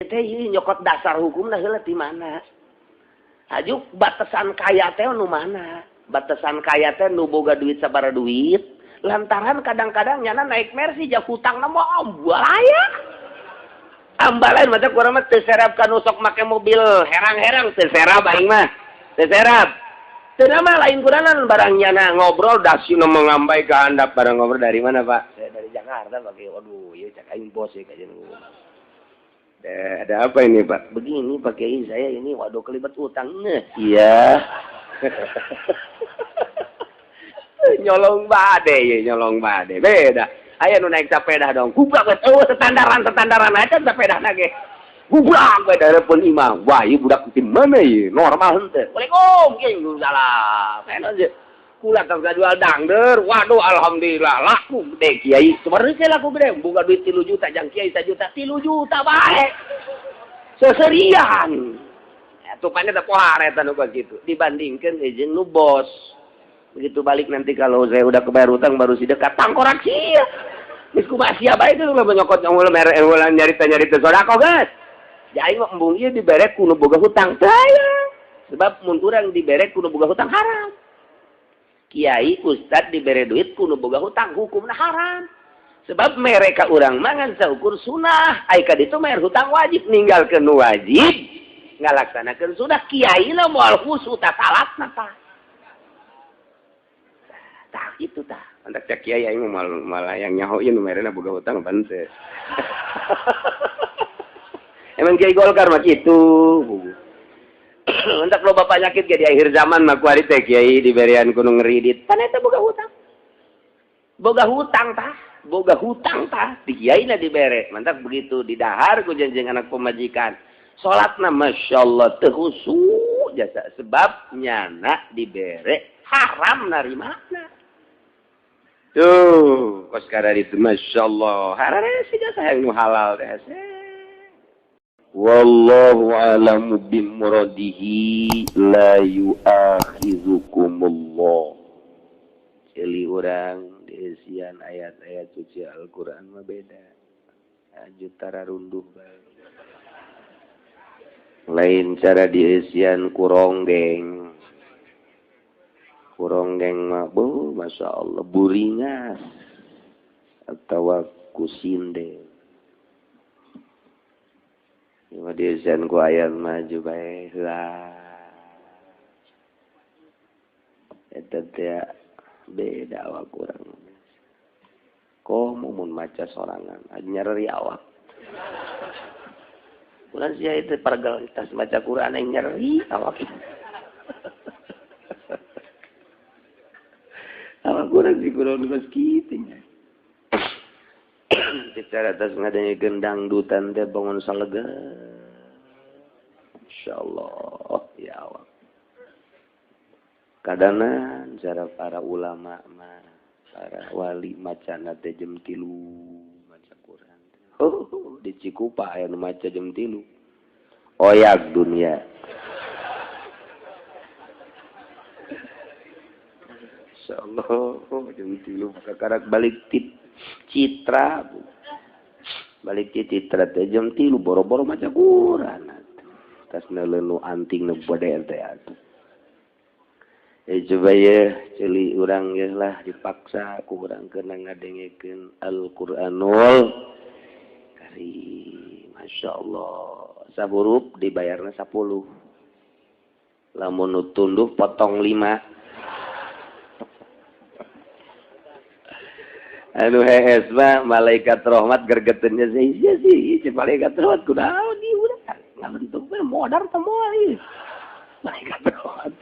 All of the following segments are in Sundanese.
teh nyokot dasar hukumna heula ti mana. Hajuk batasan kaya teh nu mana? Batasan kaya teh nu boga duit sabaraha duit. Lantaran kadang-kadang nyana naik Mercy jak hutangna mah ambalaya. Ambalain mata kurang mah teu serap ka nu sok make mobil herang-herang teu serap aing mah. Teu serap. Teu mah lain kuranan barang nyana ngobrol dasina mengambai ka handap barang ngobrol dari mana, Pak? Saya dari Jakarta, Pak. Waduh, ieu cak aing bos ya kajian. Ada apa ini, Pak? Begini, Pak Kiai, saya ini waduh kelibat utang. Iya. Nyolong bade ya, nyolong bade. Beda. Aya nu naik sepeda dong. Gublak we eueuh standaran aja sepeda na ge. Gublak we dareupeun imah. Wah, ieu budak di mana ieu? Normal henteu. Waalaikum, kieu salam. Enak aja. Kula tas jual dangder. Waduh, alhamdulillah laku gede kiai. Sebenarnya laku gede, boga duit 3 juta jang kiai 1 juta, 3 juta bae. Seserian. Atupannya teh pohar eta nu kitu dibandingkeun jeung nu bos. Begitu balik nanti kalau saya udah kebayar utang baru si dekat tangkorak sia. Geus kumaha sia bae teh ulah nyokot ulah mere ulah nyarita-nyarita sedekah geus. Jadi mah embung ieu dibere ku nu boga hutang teh aya. Sebab mun urang dibere ku nu boga hutang haram. Kiai ustad dibere duit ku nu boga hutang hukumna haram. Sebab mereka urang mangan saukur sunah, ai ka ditu bayar hutang wajib ninggalkeun nu wajib ngalaksanakeun sunah kiai lah moal khusyuk ta salatna tah. Tah itu tah. Antak cak kiai aing malah yang nyaho ieu nu merena boga hutang pan teu. Emang kiai Golkar mah kitu. Entak loba penyakit ge di akhir zaman mah kuari teh kiai diberian ku nu ngeridit. Pan eta boga hutang. Boga hutang tah, boga hutang tah di kiai na dibere. Mantap begitu didahar ku janjeng anak pemajikan. Salatna masyaallah teu khusyuk jasa sebab nyana dibere haram narimana. Tuh, kos kada itu masyaallah. Harare sih jasa yang nu halal teh. Wallahu a'lamu bimuradihi la yu'akhizukumullah. Ceuli urang diisian ayat-ayat suci Al-Qur'an mah beda. Aju tararunduh bae. Lain cara diisian kuronggeng. Kuronggeng mah beuh masyaallah buringas atawa kusinde. Cuma diisian ku ayat maju bae heula. Eta teh beda awak urang. Komo mun maca sorangan nyeri awak. Urang sia itu pargal tas maca Quran yang nyeri awak. Awak urang sih kurang geus kitu nya. Secara atas ngadanya gendang dutan teh bangun salega. Insyaallah ya awak. Kadanan cara para ulama mah, para wali macana teh jam 3 maca Quran. Oh, di Cikupa aya nu maca jam 3. Oyak dunia. Insyaallah jam 3 kakarak balik tip Citra. Balik ti Citra teh jam 3 boro-boro maca Quran. Tas neuleuh anting nu bade teh atuh. Coba ya ceuli urang ya lah dipaksa ku urang kena ngadengekeun Al-Qur'anul Karim. Masyaallah. Sahurup dibayarna 10. Lamun nu tunduh potong 5. Aduh hees mah malaikat rahmat gergetennya sih sih malaikat rahmat kunaon ieu udah ngabentuk we modar teh moal ieu. Malaikat rahmat.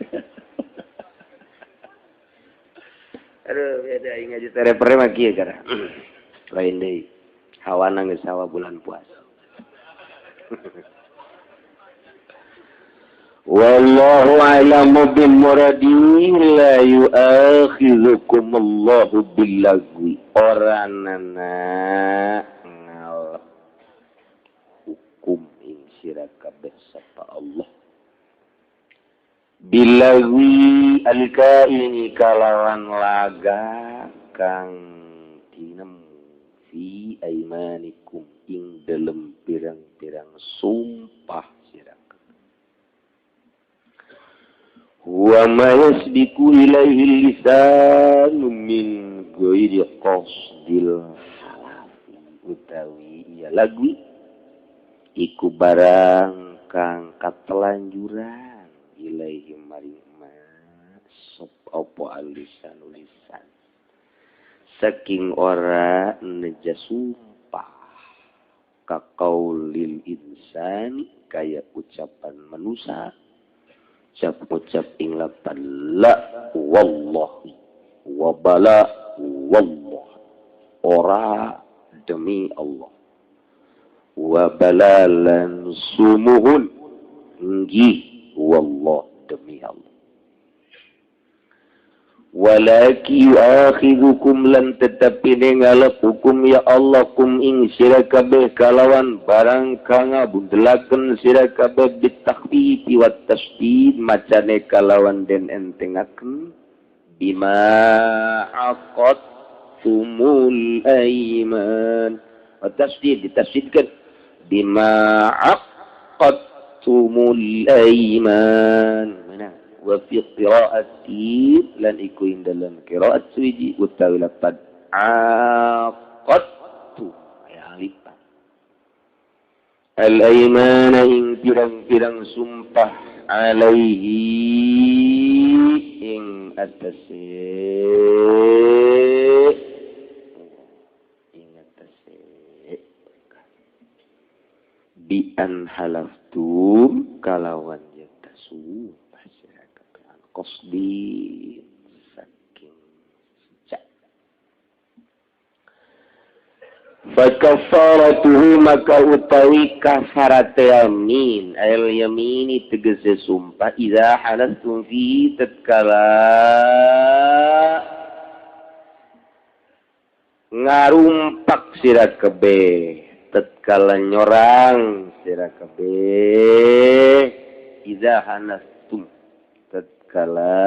Aduh, beda aing ngaji terepere mah kieu gara. Lain deui. Hawana geus hawa bulan puasa. Wallahu a'lamu bimuradihi la yu'akhidhukumullahu billagwi. Oranana ngalep hukum ing sira kabeh sapa Allah. Bilagwi alkaini kalawan laga kang tinemu fi aimanikum ing dalem pirang-pirang pirang-pirang sumpah sira wa ma yasbiku ilaihi lisanu min ghairi qasdil halafi utawi iya lagu iku barang kang katelanjuran ilaihi maring ma sop apa alisan lisan saking ora neja sumpah kaqaulil insani kaya ucapan manusia ucap-ucap ing lapan la wallahi wa bala wallah ora demi Allah wa balalan sumuhun nggih wallah demi Allah walaki yu'akhidhukum lan tetapi ngalap hukum ya Allah kum ing sira kabeh kalawan barang kang ngabundelaken sira kabeh bitakhfifi wat tasdid macane kalawan den entengaken bima aqadtumul aiman wat tasdid ditasdidkeun bima aqadtumul aiman mana wa fi qira'ati lan iku ing dalam qira'at suwiji utawi lapad aqadtu ya lipat al aymana ing pirang-pirang sumpah alaihi ing atase bi an halaftum kalawan yata sumpah qasdi saking sejak fa kafaratuhu maka utawi kafarate yamin al yamini tegese sumpah idza halastum fi tatkala ngarumpak sira kabeh tatkala nyorang sira kabeh idza halastum kala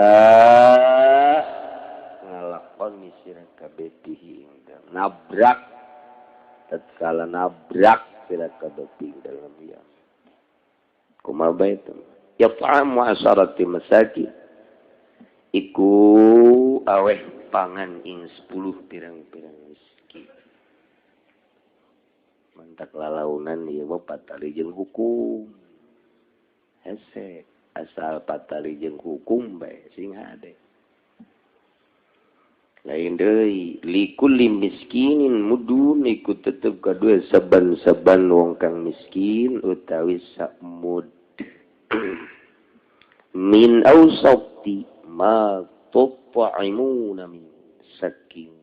ngalakoni sira kabeh ing nabrak tatkala nabrak sira kabeh ing dalam ya kumaha bae yat'amu asharati masakin iku aweh pangan ing 10 pirang-pirang miskin mantak lalaunan ieu mah patali jeung hukum hese asal patali jeung hukum bae sing hade lain deui likulli miskinin mudun iku tetep kadue saban-saban wong kang miskin utawi sakmud min awsati ma tut'imuna min saking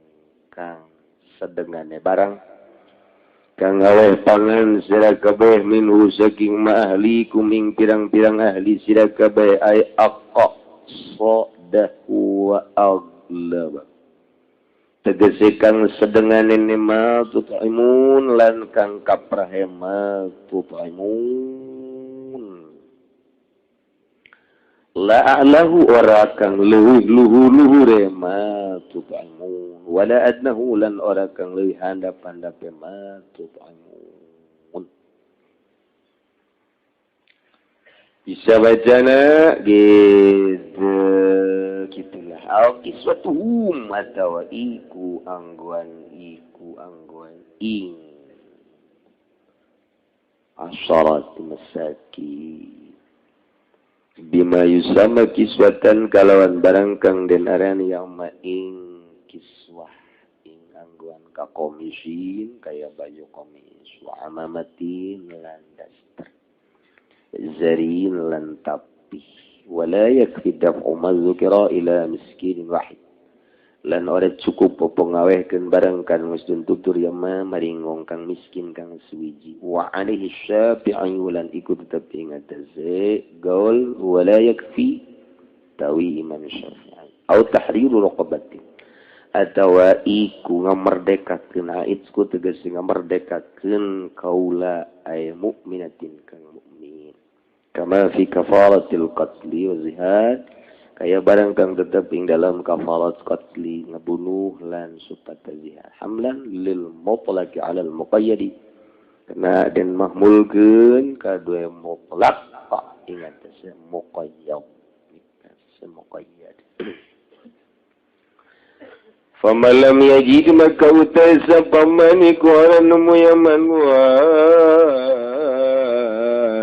kang sedengane barang kang aweh pangan sira kabeh minhu saking ma ahlikum ing pirang-pirang ahli sira kabeh ay aqsadahu wa aglaba tegese kang sedengane ma tut'imun lan kang kaprahe ma tut'imun la a'lahu ora kang leuwih luhur-luhure ma tut'imun wala adnahu lan ora kang leuwih handap-handape ma tut'imun bisa bacana gitu gitulah au kiswatuhum atawa iku angguan ing asyarat masakin bima yusama kiswatan kalawan barang kang den arani yauma ing kiswah ing angguan ka komisin kaya baju komis wa amamatin lan daster zarin lan tapih wala yakfi daf'u ma dzukira ila miskinin wahid lan ora cukup apa ngawehkeun barang kan geus tutur yama maring wong kang miskin kang suwiji wa alaihi syafi'i lan iku tetep ing atase gaul wala yakfi tawi Imam Syafi'i au tahriru raqabati atawa iku ngamerdekakeun aitsku tegese ngamerdekakeun kaula ay mukminatin kang mukmin kama fi kafaratil qatli wa zihad kaya barang kang tetep ing dalam kafarat qatli ngebunuh lan supat zihar hamlan lil mutlaqi ala al muqayyadi Kena den mahmulkeun kadue mutlaq ingat teh muqayyad. Muqayyad. Faman lam yajid maka utai sapamani ku ora nemu yaman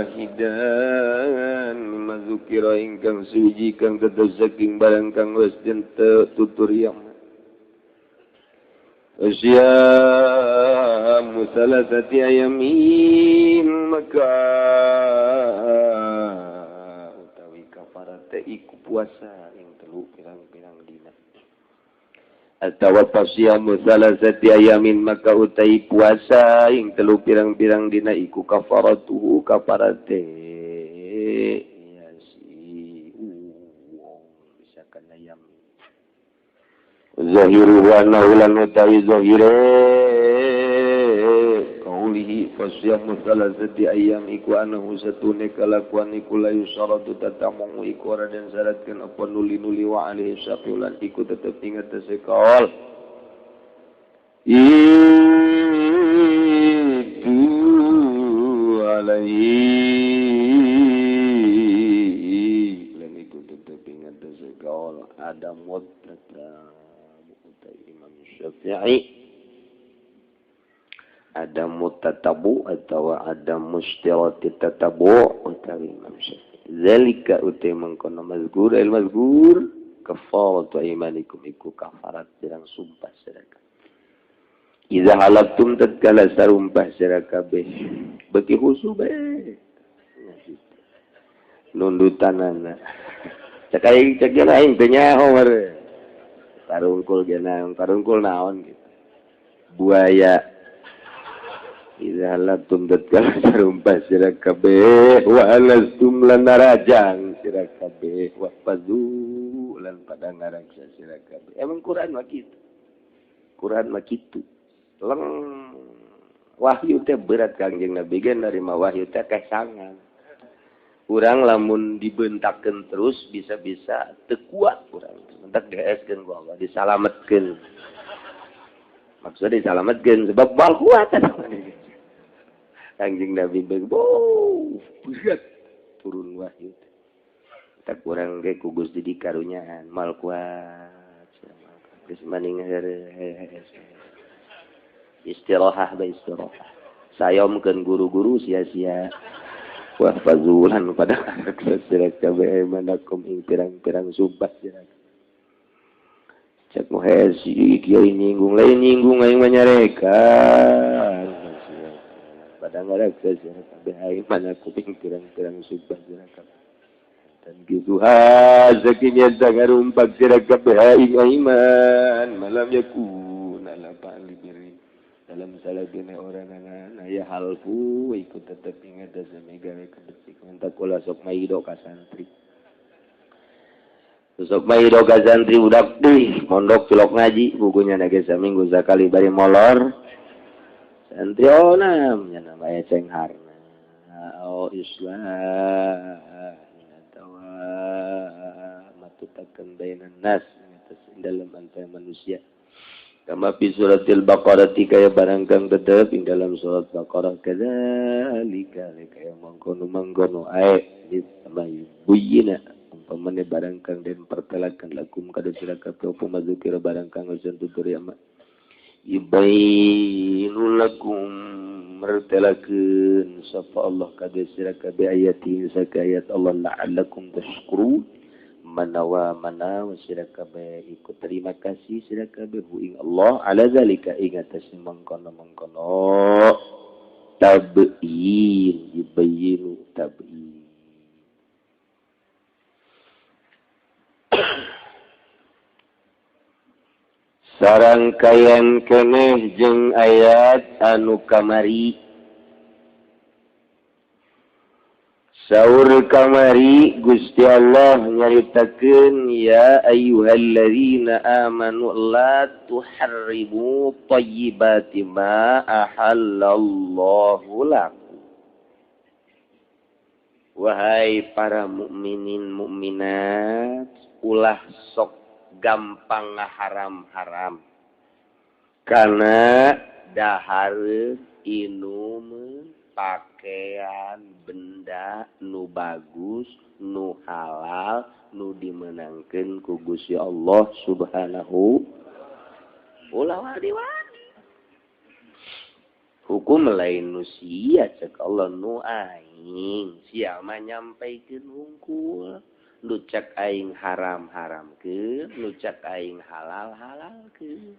wahidan mimma dzukira ingkang suci kang tetep saking barang kang wis den tutur yang Asyamu salasati ayamin maka utawi kafarat teh iku puasa ing telu pirang-pirang dina. Atawa pasyamu salasati ayamin maka utai puasa ing telu pirang-pirang dina iku kafaratuhu kafarate ya si uang bisa kana yamin. Zahiru wa annahu lan utawi zahire kaulihi fasyamu salasati ayyam iku annahu satune kalakuan iku la yusaratu tatamung iku ora den syaratkeun apa nuli-nuli wa alaihi syafiulan iku tetep ingat sekaol itu alaihi lan iku tetep ingat sekaol ada mutata Imam Syafi'i ada mutatabu atau ada mustirati tatabu utawi Imam Syafi'i zalika utai mangkono mazkur al mazkur kafaratu aymanikum iku kafarat pirang sumpah sira kabeh iza halaftum tatkala sarumpah sira kabeh beki khusu bae nundutanana cek aing cek aing teh nyaho meureun karungkul genang karungkul naon gitu buaya iza halaftum tatkala sarumpah sira kabeh wa alastum lan narajang sira kabeh wa fazu lan pada ngaraksa sira kabeh. Emang Quran mah kitu. Quran mah kitu. Leng wahyu teh berat Kangjeng Nabi ge narima wahyu teh kesangan. Urang lamun dibentakkeun terus bisa-bisa teu kuat urang. Mentak diheeskeun ku Allah, disalametkeun. Maksudnya disalametkeun sebab bal kuat. Kangjeng Nabi berat turun wahyu. Tak kurang ge ku Gusti dikarunyaan mal kuat. Geus maning istirahat ba istirahat. Sayomkeun guru-guru sia-sia. Wa fazulan pada sira kabeh manakum ing pirang-pirang sumpah sira. Cek nu hese kieu nyinggung lain nyinggung aing mah nyarekan. Pada ngaraksa sira kabeh aing manakum ing pirang-pirang sumpah sira kabeh. Dan gitu hazakinya zangarumpak sira kabeh aing iman malam yakun ala fa'li birri. Dalam salagene orang anak ya halfu ikut tetep ingat sami gawe kebecikan takula sok maido ka santri. Sok maido ka santri budak deui mondok cilok ngaji bukunya nage saminggu sakali bari molor. Santri onam nya namanya cengharna. Oh Islam atawa matutakeun bainan nas dalam antara manusia. Kama fi suratil Baqarah kaya barang kang tetep ing dalam surat Baqarah kadzalika kaya mangkono-mangkono ae sama buyina umpamane barang kang den pertelakeun lakum kada sira kabeh apa mazukira barang kang geus tutur ya ma yubayyinu lakum mertelakeun sapa Allah kada sira kabeh ayati saka ayat Allah la'allakum tashkurun manawa manawa sira kabeh iku terima kasih sira kabeh ing Allah ala zalika ing atas mangkono-mangkono tabyin yubayyinu tabyin. Sarangkayan keneh jeung ayat anu kamari Saur kamari Gusti Allah nyaritakeun ya ayyuhalladzina amanu la tuharrimu thayyibati ma ahallallahu lakum. Wahai para mukminin mukminat, ulah sok gampang ngaharam-haram. Karena dahar inum Pakaian, benda nu bagus, nu halal, nu dimenangkeun ku Gusti Allah Subhanahu. Ulah wani-wani. Hukum lain nu sia, cek Allah, nu aing. Sia mah nyampaikeun hungkul. Nu cek aing haram haramkeun, nu cek aing halal halalkeun.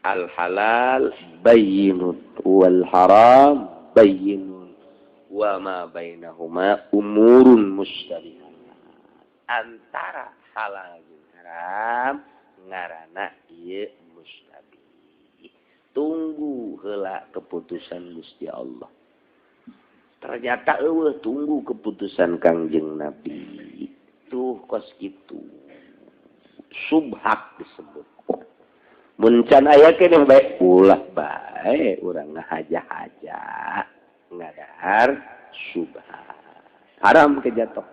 Al halal bayyinun wal haram bayyinun wa ma bainahuma umurun mustabihat. Antara halal jeung haram ngaranna ieu mustabih. Tunggu heula keputusan Gusti Allah. Ternyata eueuh, tunggu keputusan Kangjeng Nabi. Tuh kos kitu. Subhat disebut. Mun can aya keneh bae, ulah bae urang ngahaja-haja ngadahar subhat. Haram kejatuh.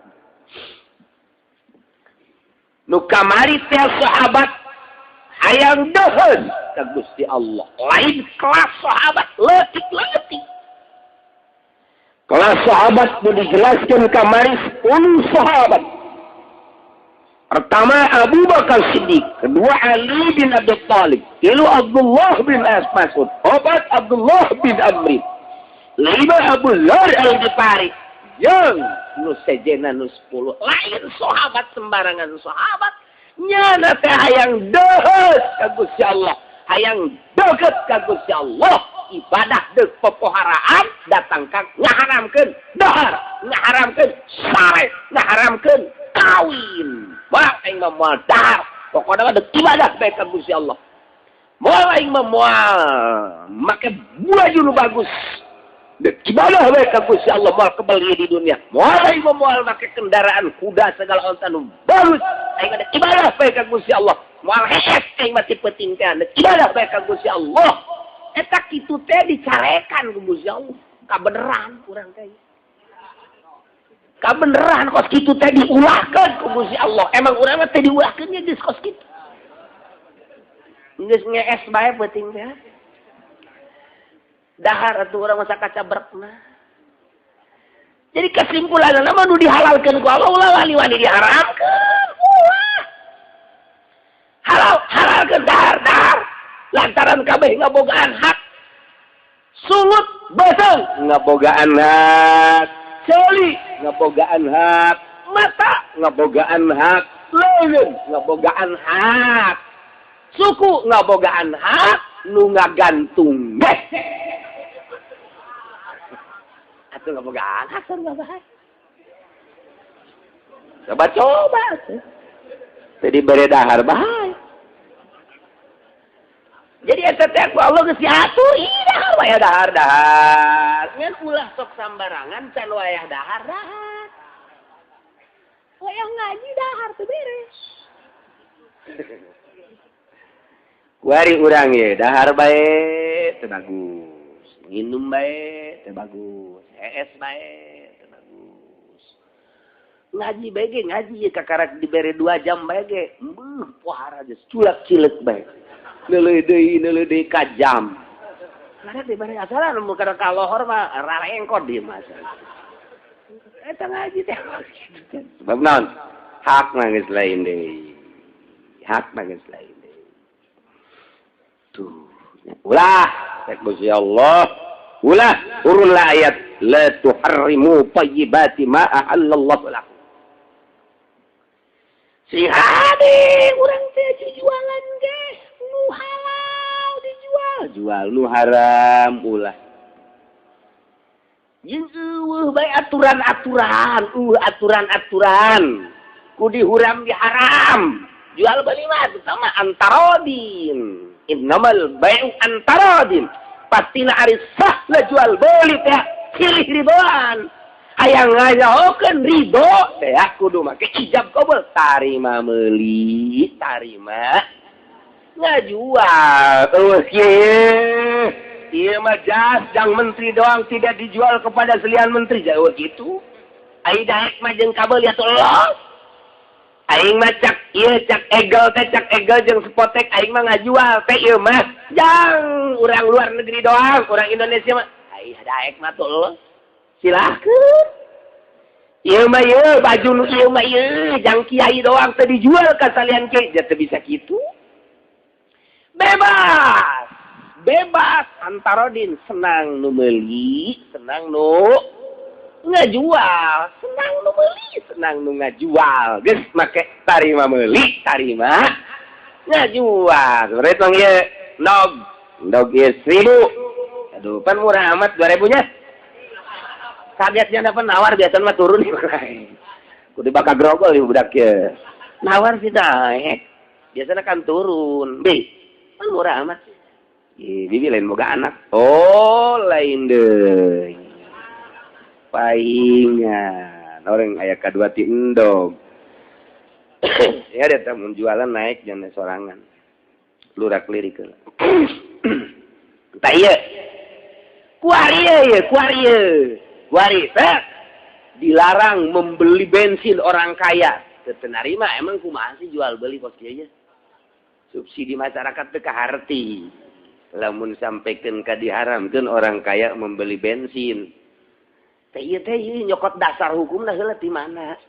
Nu kamari teh sahabat hayang deuheun ka Gusti Allah. Lain kelas sahabat leutik-leutik. Kelas sahabat nu dijelaskeun kamari 10 sahabat. Pertama Abu Bakar Siddiq, kedua Ali bin Abi Thalib, tilu Abdullah bin Mas'ud, opat Abdullah bin Amri, lima Abu Dzar Al-Ghifari, jeung nu sejena nu 10. Lain sahabat sembarangan sahabat, nyana teh hayang deuheus ka Gusti Allah, hayang deukeut ka Gusti Allah, ibadah deuk popoharaan datang ka ngaharamkeun dahar, ngaharamkeun sare, ngaharamkeun kawin. Moal aing mah moal dahar, pokona mah deuk ibadah bae ka Gusti Allah. Moal aing mah moal make baju nu bagus, deuk ibadah bae ka Gusti Allah, moal kebel di dunia. Moal aing mah moal make kendaraan kuda segala onta nu bagus, aing mah deuk ibadah bae ka Gusti Allah. Moal hees aing mah ti peuting teh, deuk ibadah bae ka Gusti Allah. Eta kitu teh dicarekan ku Gusti Allah. Kabeneran urang teh. Kabeneran kos kitu teh diulahkeun ku Gusti Allah. Emang urang mah teh diulahkeun ge geus kos kitu. Geus ngees bae peuting teh. Dahar atuh urang mah sakacabrekna. Jadi kesimpulanna mah nu dihalalkeun ku Allah ulah wani-wani diharamkeun. Ulah. Halal halalkeun dahar dahar. Lantaran kabeh ngabogaan hak. Sungut beuseung ngabogaan hak. Ceuli ngabogaan hak, mata ngabogaan hak, leungeun ngabogaan hak, suku ngabogaan hak, nu ngagantung ge. Atuh ngabogaan hak sarua bae. Coba-coba atuh. Teu dibere dahar bae. Jadi eta teh ku Allah geus diatur, ih dahar wae dahar dahar. Ngan ulah sok sambarangan can wayah dahar dahar. Wayah ngaji dahar teu beres. Kuari urang ye dahar bae teu bagus, nginum bae teu bagus, hees bae teu bagus. Ngaji bae ge ngaji ye kakarak dibere 2 jam bae ge, beuh pohara geus culak cileuk bae. Neuleuh deui ka jam. Karena dibere asalan mun kada ka lohor mah rarengkot di mah. Eta ngaji teh. Sebab naon? Hak mah geus lain deui. Hak mah geus lain deui. Tuh. Ulah cek Gusti Allah. Ulah turunlah ayat la tuharrimu thayyibati ma ahallallahu lakum. Si hade urang teh jualan ge nu halal dijual, jual nu haram ulah. Jeung eueuh bae aturan-aturan, aturan-aturan. Ku dihuram diharam. Jual beli mah sama antarodin. Innamal bai'u antarodin. Pastina ari sah lah jual beli teh silih ridoan. Hayang ngajahokeun ridho teh kudu make ijab kabul, tarima meuli, tarima ngajual. Eueuh kieu. Ieu mah jas jang menteri doang, tidak dijual kepada selian menteri. Jauh gitu. Ai daek mah jeung kabel ya tolong. Aing mah cak ieu cak egel teh cak egel jeung spotek aing mah ngajual teh ieu mah jang urang luar negeri doang, urang Indonesia mah. Ai daek mah tuh silahkeun. Ieu mah ieu baju nu ieu mah ieu jang kiai doang teu dijual ka salian kiai, teu bisa kitu. Bebas. Bebas antarodin, senang nu meuli, senang nu ngajual, senang nu meuli, senang nu ngajual. Geus make tarima meuli, tarima ngajual. Rek mah ieu ndog, ndog ieu 1000. Aduh, pan murah amat 2000 nya. Kagetnya dapat nawar biasa mah turun kudu bakal grogol ieu budak ieu. Nawar sih naik. Biasanya kan turun. Bi, pan murah amat. Ih, bibi lain boga anak. Oh, lain deui. Paingan orang aya kadua ti endog. Ya dia mun jualan naik jangan sorangan. Lurak lirik heula. Tah ieu. Kuari ieu, kuari ieu. Kuari teh dilarang membeli bensin orang kaya. Teu narima emang kumaha sih jual beli kos kieu nya? Subsidi masyarakat teu kaharti. Lamun sampaikan ka diharamkeun orang kaya membeli bensin. Teh ieu teh nyokot dasar hukumna heula ti mana?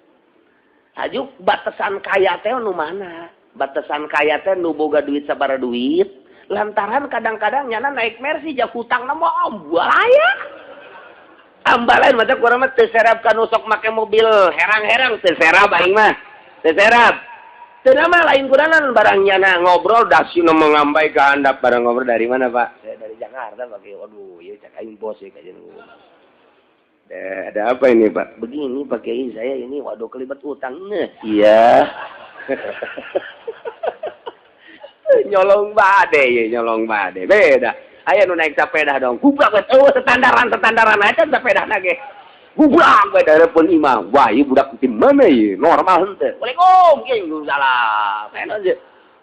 Hajuk batasan kaya teh nu mana? Batasan kaya teh nu boga duit sabaraha duit, lantaran kadang-kadang nyana naik Mercy jak hutangna mah ambalaya. Ambalain mata kurang mah teu serap ka nu sok make mobil herang-herang teu serap aing mah. Teu serap. Teu mah lain kuranan barang nyana ngobrol dasina mengambai ke handap barang ngobrol dari mana Pak? Saya dari Jakarta Pak. Waduh, ieu cak aing bos ya kajian. Ada apa ini Pak? Begini Pak Kiai, saya ini waduh kelibat utang. Iya. Nyolong bade ya, nyolong bade. Beda. Aya nu naik sepeda dong. Gubrak we eueuh standaran-standaran aja sepedana ge. Gubrak we dari pun imam. Wah, ieu budak di mana ieu? Normal henteu. Waalaikum, kiai salam. Enak aja.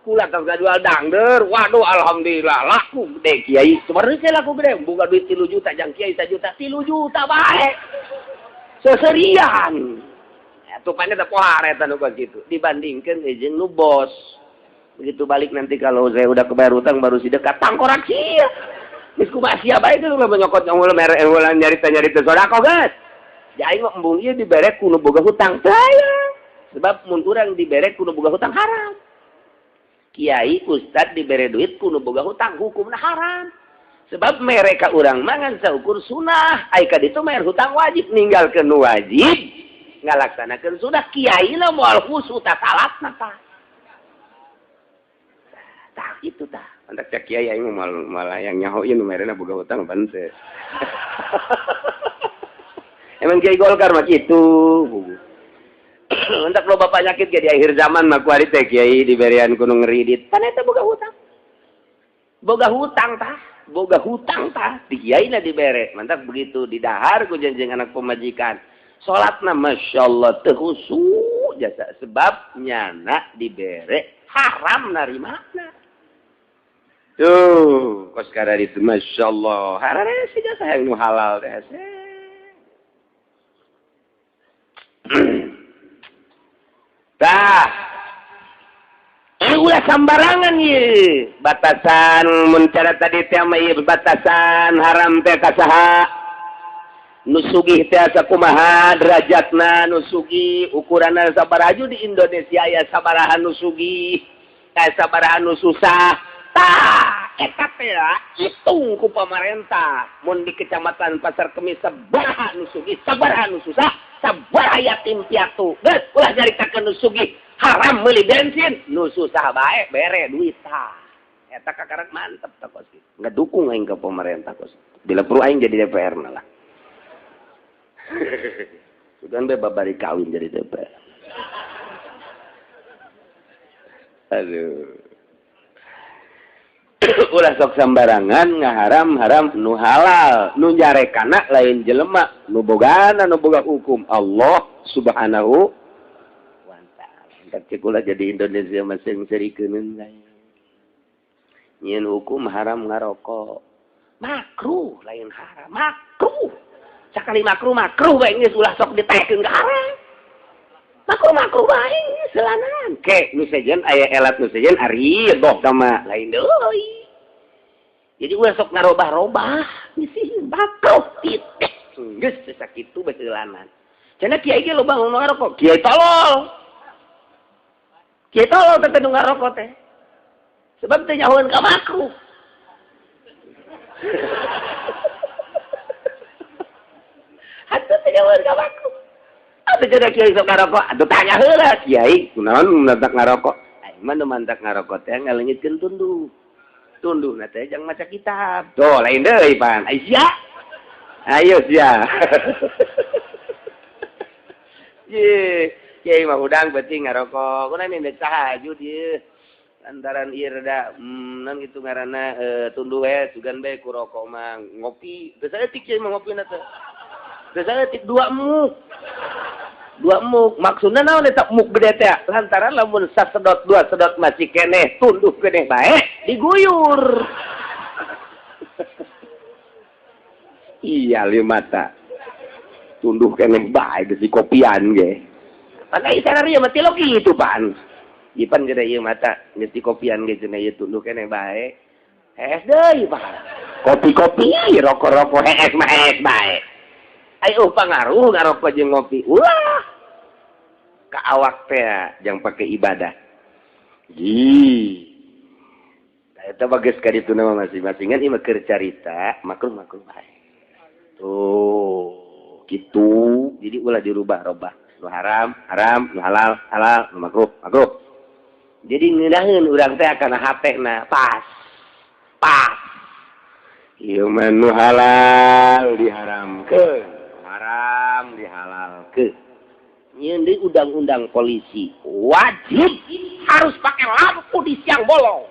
Kula tong jual dangder. Waduh, alhamdulillah laku gede kiai. Sebenarnya laku gede, boga duit 3 juta jang kiai 1 juta, 3 juta bae. Seserian. Atupannya teh pohar eta nu kitu dibandingkeun jeung nu bos. Begitu balik nanti kalau saya udah kebayar utang baru sidekat tangkorak sia. Geus kumaha sia bae teh ulah nyokot ulah mere ulah nyarita-nyarita sedekah geus. Jadi mah embung ieu dibere ku nu boga hutang saya. Sebab mun urang dibere ku nu boga hutang haram. Kiai ustad dibere duit ku nu boga hutang hukumna haram. Sebab mereka urang mangan saukur sunah, ai ka ditu bayar hutang wajib ninggalkeun nu wajib, ngalaksanakeun sunah kiai na moal khusyuk ta salatna tah. Tah itu tah. Mantak cak kiai aing malah yang nyaho ieu nu merena boga hutang pan teu. Emang kiai Golkar mah kitu. Mantak loba penyakit ge di akhir zaman mah kuari teh kiai diberian ku nu ngeridit. Pan eta boga hutang. Boga hutang tah, boga hutang tah di kiai na dibere. Mantak begitu didahar ku janjeng anak pemajikan. Salatna masyaallah teu khusyuk jasa sebab nyana dibere haram narimana. Tuh, kos kada itu masyaallah. Harare sih jasa yang nu halal teh. Tah. Ulah sambarangan ieu. Batasan mun cara tadi teh mah ieu batasan haram teh ka saha? Nu sugih teh sakumaha derajatna nu sugih ukuranna sabaraha di Indonesia aya sabaraha nu sugih, aya sabaraha nu susah. Tah, eta teh hitung ku pamarentah. Mun di kecamatan Pasar Kemis sabaraha nu sugih, sabaraha nu susah, sabaraha yatim piatu. Geus ulah nyaritakeun nu sugih haram meuli bensin, nu susah bae bere duit tah. Eta kakarak mantep tah kos kitu. Ngedukung aing ka pemerintah kos. Bila perlu aing jadi DPR lah. Sugan be babari kawin jadi DPR. Aduh. Ulah sok sambarangan ngaharam-haram nu halal, nu nyarekana lain jelema, nu bogana nu boga hukum Allah Subhanahu wa taala. Entak cek ulah jadi Indonesia mah seung-seurikeun lain. Nyieun hukum haram ngarokok. Makruh lain haram, makruh. Sakali makruh makruh bae geus ulah sok ditaekeun ka haram. Makruh makruh bae selanan. Ke nu sejen aya elat nu sejen ari doh sama lain deui. Jadi ulah sok ngarobah-robah, sihir makruh titik. Geus sakitu baheulanan. Cenah kiai ge loba nu ngarokok, kiai tolol. Kiai tolol teh nu ngarokok teh. Sebab teh nyahoeun ka makruh. Atuh teh nyahoeun ka makruh. Atuh cenah kiai sok ngarokok, atuh tanya heula kiai, kunaon mantak ngarokok? Aing mah nu mantak ngarokok teh ngaleungitkeun tunduh. Tunduh na teh jang maca kitab. Tuh lain deui pan. Ai sia. Ayo sia. Ye, kiai mah hudang penting ngarokok. Kunaon ini tahajud ieu. Lantaran ieu rada non kitu ngaranna tunduh we sugan bae ku rokok mah ngopi. Teu saeutik kiai mah ngopina teh. Teu saeutik 2 muk. 2 muk. Maksudna naon eta muk gede teh? Lantaran lamun sasedot 2 sedot masih keneh tunduh keneh bae diguyur. Iya mata. Tunduh keneh bae geus dikopian ge. Pan ai sararea mah tilok kitu pan. Ipan gede ieu mata geus dikopian ge cenah ieu tunduh keneh bae. Hees deui pan. Kopi-kopi, rokok-rokok hees mah hees bae. Ayo pangaruh ngarokok jeung ngopi. Wah. Ka awak teh jang pake ibadah. Ih. Eta bagus ka ditu mah masing-masingan ieu mah keur carita makruh-makruh bae. Tuh, gitu. Jadi ulah dirubah-robah. Nu haram, haram, nu halal, halal, nu makruh, makruh. Jadi ngeunaheun urang teh kana hatena pas. Pas. Ieu mah nu halal diharamkeun, haram dihalalkeun. Nyeun deui undang-undang polisi wajib harus pakai lampu di siang bolong.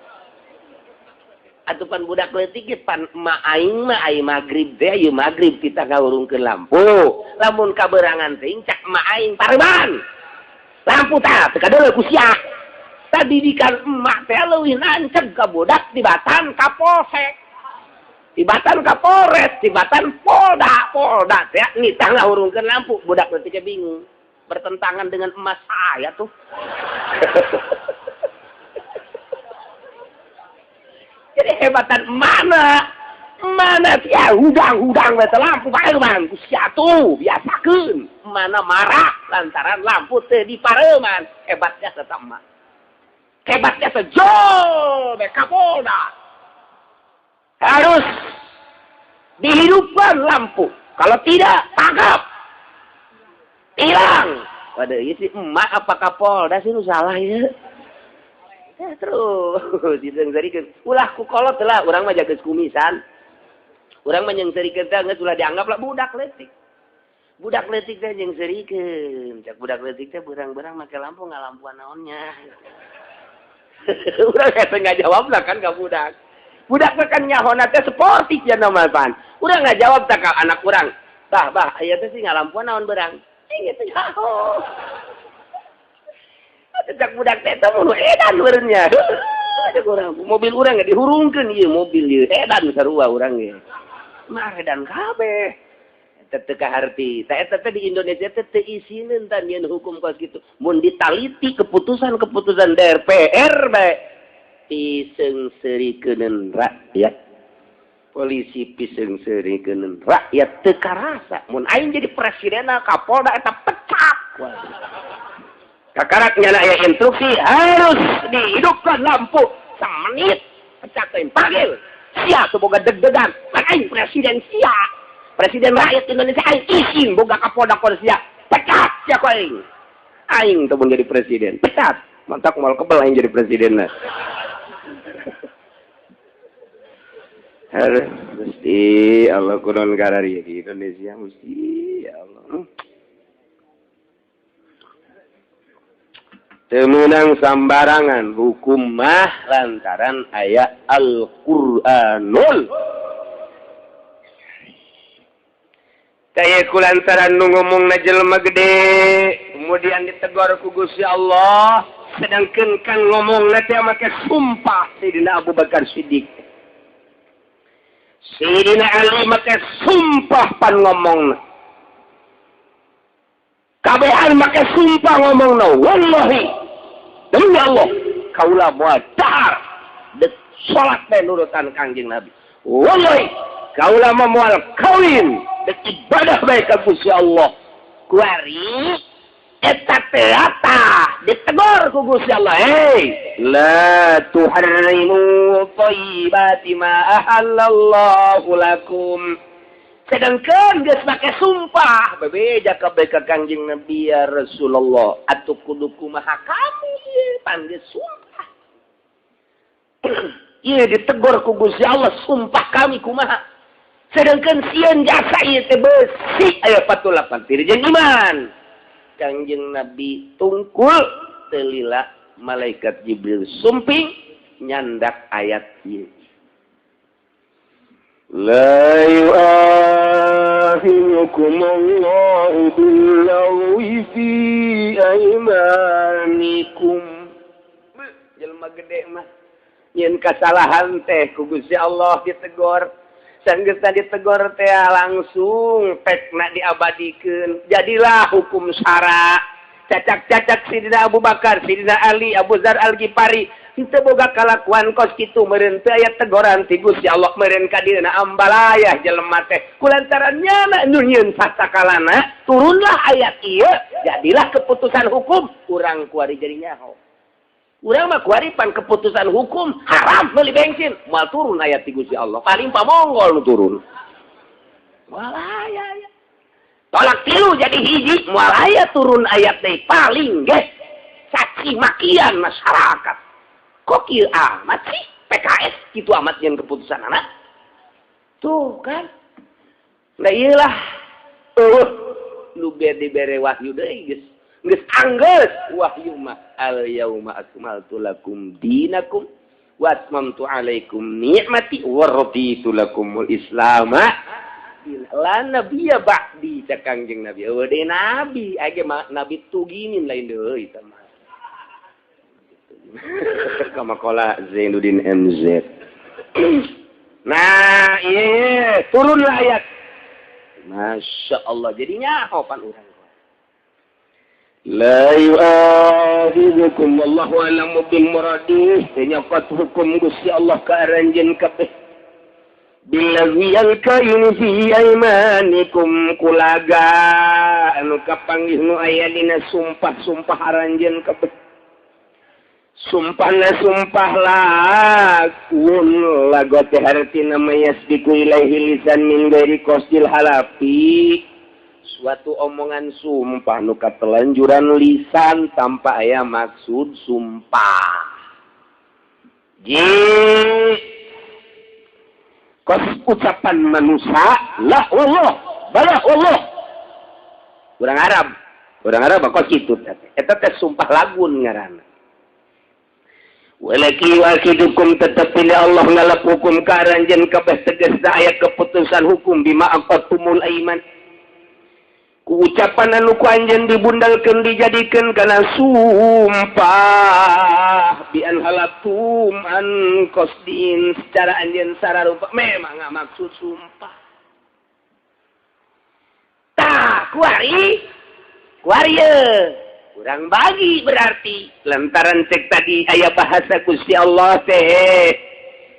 Atuh pan budak leutik ge pan emak aing mah ai magrib teh ieu magrib kita ngahurungkeun lampu. Lamun kaberangan teh cak emak aing pareman. Lampu tah teu kadeuleu ku sia. Tadidikan emak teh leuwih nanceg ka budak tibatan ka polsek. Tibatan ka Polres, tibatan Polda, Polda teh nitah ngahurungkeun lampu, budak leutik ge bingung. Bertentangan dengan emas saya tuh. Jadi hebatan mana? Mana sia hudang-hudang bete lampu pareman ku sia tuh biasakeun. Mana marah lantaran lampu teu dipareman. Hebatnya tetap emak. Hebatnya sejol be Kapolda. Harus dihidupkan lampu. Kalau tidak tangkap. Hilang. Waduh, ieu si emak apa Kapolda sih nu salah ieu? Ya, terus diseungseurikeun. Ulah ku kolot lah, urang mah jaga kumisan. Urang mah nyeungseurikeun teh geus ulah dianggap lah budak leutik. Budak leutik teh nyeungseurikeun. Cak budak leutik teh berang-berang make lampu ngalampuan naonnya. Urang hese ngajawab lah kan ka budak. Budak mah kan nyahona teh sportif ya nama pan. Urang ngajawab tah ka anak urang. Bah, bah, aya teh sih ngalampuan naon berang. Cing itu nyaho. Cek budak teh teh mun edan meureunnya. Cek urang mobil urang ge dihurungkeun ieu mobil ieu edan sarua urang ge. Mah edan kabeh. Eta teu kaharti. Tah eta teh di Indonesia teh teu isineun tah nyieun hukum kos kitu. Mun ditaliti keputusan-keputusan DPR bae piseungseurikeun rakyat. Polisi piseungseurikeun rakyat teu karasa. Mun aing jadi presidenna Kapolda eta pecat. Kakarak nyana aya instruksi harus dihidupkan lampu semenit pecat teh panggil sia tuh boga deg-degan aing presiden sia presiden rakyat Indonesia aing izin boga Kapolda kon sia pecat sia ku aing aing tuh mun jadi presiden pecat mantak moal kebel aing jadi presiden lah. Harus mesti Allah kunon karari di Indonesia mesti ya Allah. Temenang sambarangan hukum mah lantaran ayat Al-Qur'anul. Kaya ku lantaran nu ngomongna jelema gede, kemudian ditegur ku Gusti Allah, sedangkan kan ngomongna teh make sumpah Sayyidina Abu Bakar Siddiq. Sayyidina Ali make sumpah pan ngomongna. Kabehan make sumpah ngomongna, wallahi demi Allah kaula moal dahar dek salat teh nurutan Kangjeng Nabi. Wallahi kaula mah moal kawin dek ibadah bae ka Gusti Allah. Kuari eta teh ditegor ku Gusti Allah, hei la tuharrimu thayyibati ma ahallallahu lakum. Sedangkan geus make sumpah bebeja kabeh ka Kangjeng Nabi ya Rasulullah atuh kudu kumaha kami ieu pan geus sumpah. Ieu ditegor ku Gusti Allah, sumpah kami kumaha. Sedangkan sieun jasa ieu teh besi aya 48 tiri jeung iman. Kangjeng Nabi tungkul telila malaikat Jibril sumping nyandak ayat ieu. La yu'akhidukumullahu billaghwi fi aymanikum. Jelema gede mah nyeun kasalahan teh ku Gusti Allah ditegor. Sanggeusna ditegor teh langsung pekna diabadikeun. Jadilah hukum syara. Cacak-cacak Sidina Abu Bakar, Sidina Ali, Abu Dzar Al-Ghifari henteu boga kalakuan kos kitu meureun teu aya tegoran ti Gusti Allah meureun ka dieuna ambalayah jelema teh. Kulantaran nyana nu nyieun sasakalana turunlah ayat ieu, jadilah keputusan hukum urang kuari jadi nyaho. Urang mah kuari pan keputusan hukum haram meuli bensin, moal turun ayat ti Gusti Allah. Paling pamonggol nu turun. Moal aya ya. Tolak tilu jadi hiji, moal aya turun ayat teh paling ge caci makian masyarakat. Kok kieu amat sih PKS kitu amat jeung keputusan anak? Tuh kan. Nah iyalah. Nu dibere wahyu deui geus. Geus anggeus wahyu mah al yauma akmaltu lakum dinakum wa atmamtu alaikum ni'mati wa raditu lakumul islam. La nabiyya ba'di cak Kangjeng Nabi. Eueuh deui nabi, age mah nabi tuginin lain deui eta mah. Kama qala Zainuddin MZ. Nah, iya turunlah ayat. Masya Allah, jadinya pan urang. La yu'akhidhukum wallahu a'lamu bil muradih. Nyokot hukum Gusti Allah ka aranjeun kabeh. Billazi alkainu fi aymanikum kulaga anu kapanggih nu aya dina sumpah-sumpah aranjeun kabeh. Sumpahna sumpah lagun lago teh hartina mayasbiku ilaihi lisan min ghairi qasdil halafi. Suatu omongan sumpah nu katelanjuran lisan tanpa aya maksud sumpah. Ji kos ucapan manusia la Allah bala Allah. Urang Arab kos kitu teh. Eta teh sumpah lagun ngaranna. Walaki wakidukum tetapi Allah ngalap hukum ka aranjeun kabeh tegasna aya keputusan hukum bima aqatumul aiman. Ku ucapan anu ku anjeun dibundalkeun dijadikeun kana sumpah bi an halatum an qasdin secara anjeun sararupa memang maksud sumpah. Tah kuari kuari kurang bagi berarti lantaran cek tadi aya bahasa Gusti Allah teh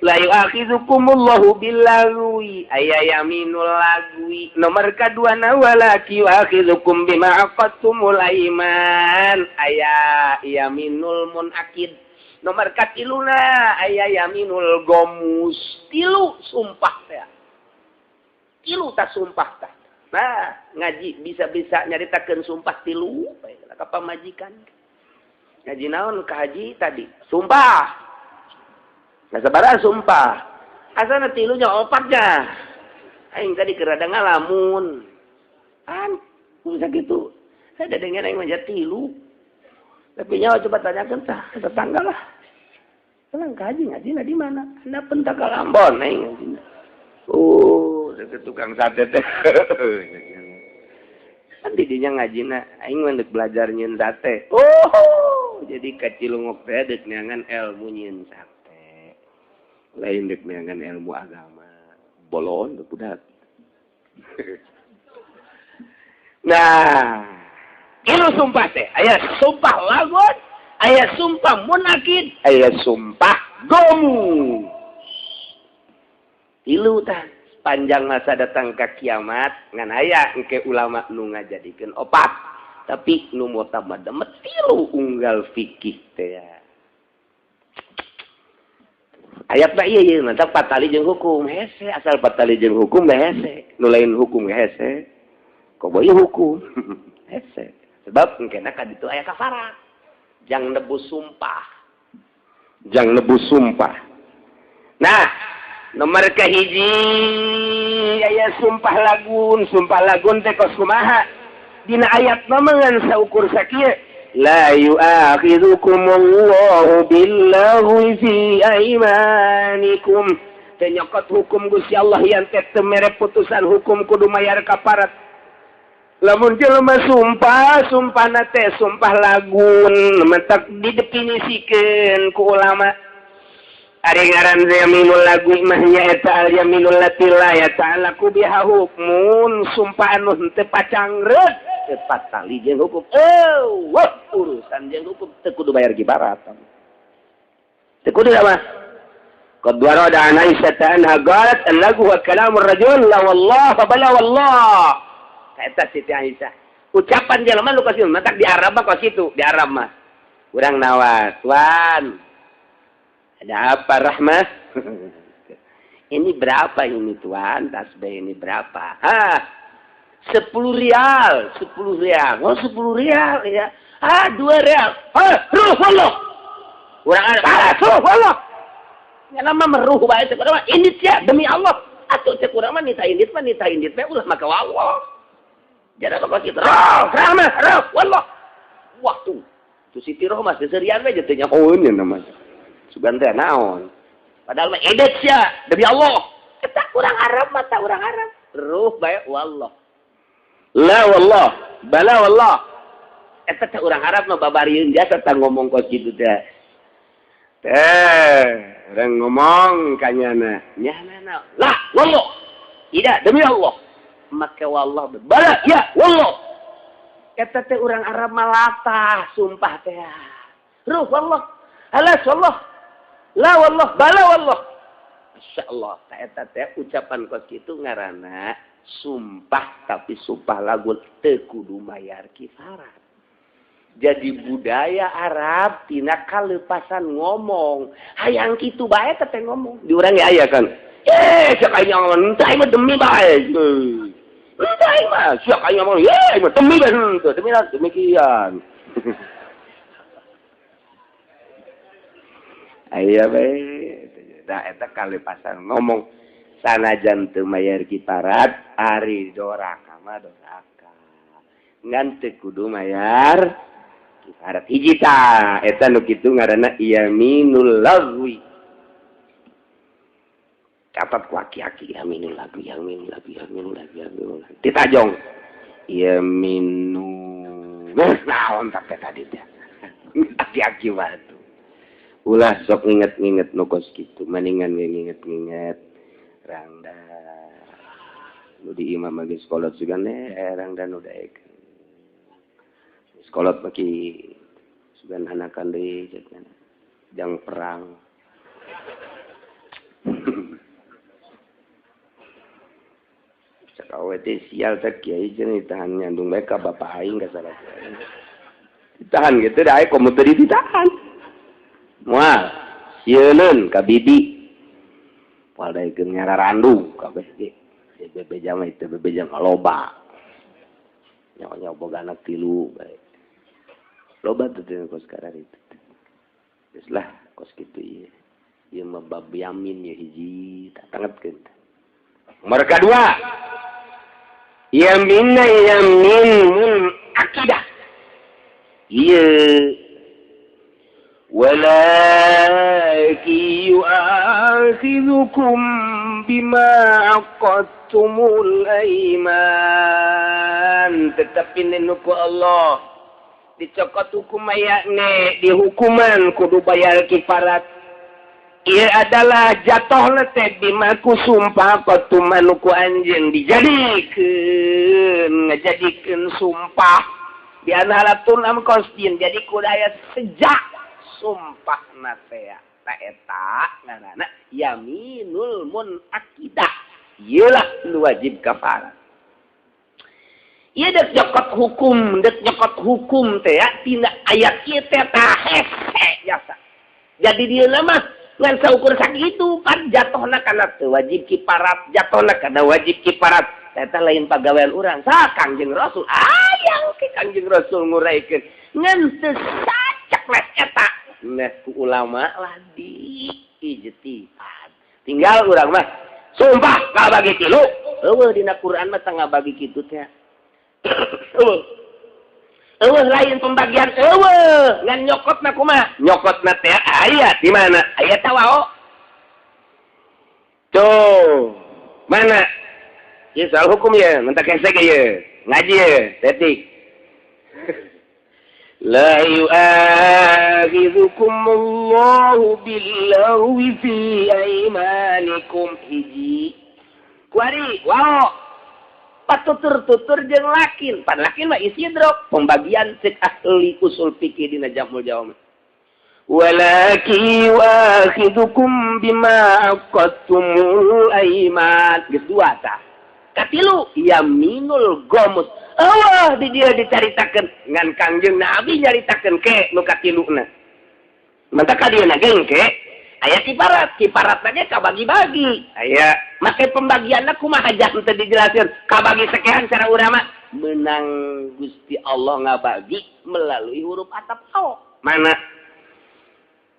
la yu'akhidhukumullahu billagwi aya yaminul lagwi nomor kadua na walaki yu'akhidhukum bima aqadtumul aiman aya yaminul munakid nomor katiluna aya yaminul gomus tilu sumpah teh tilu ta sumpah tah. Nah, ngaji bisa-bisa nyaritakeun sumpah tilu bae ka pamajikan. Ngaji naon ka haji tadi? Sumpah. Nah, sabaraha sumpah? Asana tilunya opatnya. Aing tadi keur rada ngalamun. An, bisa gitu. Saya dengar aing mah tilu. Tapi nyawa coba tanyakeun tah tetangga lah. Tenang ka haji ngaji di mana? Anda pentak ka Ambon aing ngajina. Oh, tukang sate teh. Kan didinya ngajina, aing mah deuk belajar nyieun sate. Oh, jadi ka Cilongok teh deuk neangan ilmu nyieun sate. Lain deuk neangan ilmu agama. Bolon budak. Nah, ieu sumpah teh, aya sumpah lagon, aya sumpah munakid, aya sumpah gomu. Tilu tah panjang masa datang ka kiamat ngan aya engke ulama nu ngajadikeun opat. Tapi nu mutamad mah tilu unggal fikih teh. Ayat mah ieu ieu mantap patali jeung hukum hese asal patali jeung hukum mah hese nu lain hukum hese komo ieu hukum hese sebab engkena ka ditu aya kafarat jang nebus sumpah jang nebus sumpah. Nah nomor kahiji aya sumpah lagun teh kos kumaha dina ayat mah ngan saukur sakieu la yu'akhidhukumullahu billaghwi fi aimanikum. Teu nyokot hukum Gusti Allah yang teh teu mere putusan hukum kudu mayar kaparat. Lamun jelema sumpah, sumpahna teh sumpah lagun mentak didefinisikeun ku ulama. Ari ngaran yaminul lagu mah nyaeta al yaminul lati la yata'allaqu biha hukmun, sumpah anu henteu pacangreut teu patali jeung hukum. Wah, urusan jeung hukum teu kudu bayar kifarat. Teu kudu mah. Qad warada an Aisyah anha qalat al-lagu wa kalamur rajul la wallah fa bala wallah. Eta Siti Aisyah. Ucapan jelema nu kos matak di Arab mah kos kitu, di Arab mah. Urang nawas, tuan. Ada apa Rahmah? Ini berapa ini tuan? Tasbih ini berapa? Hah? 10 rial, 10 rial. Oh, 10 rial ya. Ah, 2 rial. Ah, ruh Allah. Urang Arab, ah, ruh Allah. Ya nama meruh bae teh urang mah indit sia demi Allah. Atuh cek urang mah nita indit bae ulah maka Allah. Jadi kok kitu. Ruh, Rahmah, ruh Allah. Waktu tu Siti Rohmah seserian we teh nyahoeun namanya. Sugan teh naon padahal mah edet sia demi Allah eta urang Arab mah ta urang Arab ruh bae wallah la wallah bala wallah eta teh urang Arab mah babarieun jasa tah ngomong kos kitu teh teh urang ngomong ka nyana nyana la wallah tidak demi Allah make wallah bala ya wallah eta teh urang Arab mah latah sumpah teh ruh wallah alas wallah la wallah bala wallah. Masya Allah eta teh ucapan kos kitu ngaranna sumpah tapi sumpah lagu teu kudu mayar kifarat. Jadi budaya Arab tina kalepasan ngomong hayang kitu bae teh ngomong di urang ge aya kan siak aing ngomong henteu aing mah demi bae henteu aing mah siak aing ngomong ye mah demi bae henteu demi demikian. Aya bae da eta kalepasan ngomong sanajan teu mayar kiparat ari doraka mah doraka ngan teu kudu mayar kiparat hiji tah eta nu kitu ngaranna yaminul lagwi. Catat ku aki-aki yaminul lagwi yaminul lagwi yaminul lagwi yaminul lagwi ditajong yaminul naon tah tadi teh aki-aki batu. Ulah sok nginget-nginget nu kos kitu, maningan nginget-nginget rangda. Nu di imam geus kolot sugan rangda nu daek. Geus kolot baki sugan hanakan deui cenah. Jang perang. Cak awe teh sial teh kiai cenah ditahan nyandung bae ka bapak aing ka salah. Ditahan gitu da aya komo teu ditahan. Moal sieuneun ka bibi moal daekeun nyararandu kabeh ge bebeja mah itu bebeja mah loba nyawa boga anak tilu bae loba teh kos kararitu geus lah kos kitu ieu ieu mah bab yamin ye hiji tak tangetkeun nomor kadua yaminna yamin akidah ieu walakin yu'akhidhukum bima aqadtumul aiman. Tetapi nenuku Allah dicokot hukum ayakne dihukuman kudu bayar kifarat. Ia adalah jatuh teh bima ku sumpah qatumanuku anjeun dijadikeun ngajadikeun sumpah di anhalatun am qasdin jadi kudu aya sejak sumpah natea. Ta eta ngaranna yaminul munaqidah. Ieu lah nu wajib kafarat. Ieu dek nyokot hukum teh ya tina ayat ieu teh tah hese jasa. Jadi dia mah ngan saukur sakitu pan jatohna kana teu wajib kiparat, jatohna kana wajib kiparat. Eta lain pagawean urang sa Kangjeng Rasul. Ayang ke Kangjeng Rasul nguraikeun ngan teu sacekles eta. Nah ku ulama lah di ijtihad. Tinggal urang mah sumpah kabagi tilu. Eueuh dina Quran mah teu ngabagi kitu teh. Eueuh. Eueuh lain pembagian eueuh ngan nyokotna kumaha? Nyokotna teh ayat di mana? Ayat tawao. Tuh, mana? Ieu soal hukum ya, mentak hese ge ye. Ngaji ye, detik. La yu'akhidhukumullahu billaghwi fi aymanikum hiji. Kuari, wow. Patutur-tutur jeung lakin. Pan lakin mah istidrok, pembagian cek ahli usul fikih dina Jamul Jawami. Walakin yu'akhidhukum bima aqadtumul ayman. Geus dua tah. Katilu yaminul gomus. Allah di dia dicaritakeun ngan Kangjeng Nabi nyaritakeun ke nu katiluna. Mantap ka dieu na geng ke aya kiparat, kiparatna ge kabagi-bagi. Aya make pembagianna kumaha jam teu dijelaskeun, kabagi sekian cara urang mah menang Gusti Allah ngabagi melalui huruf atap ao. Mana?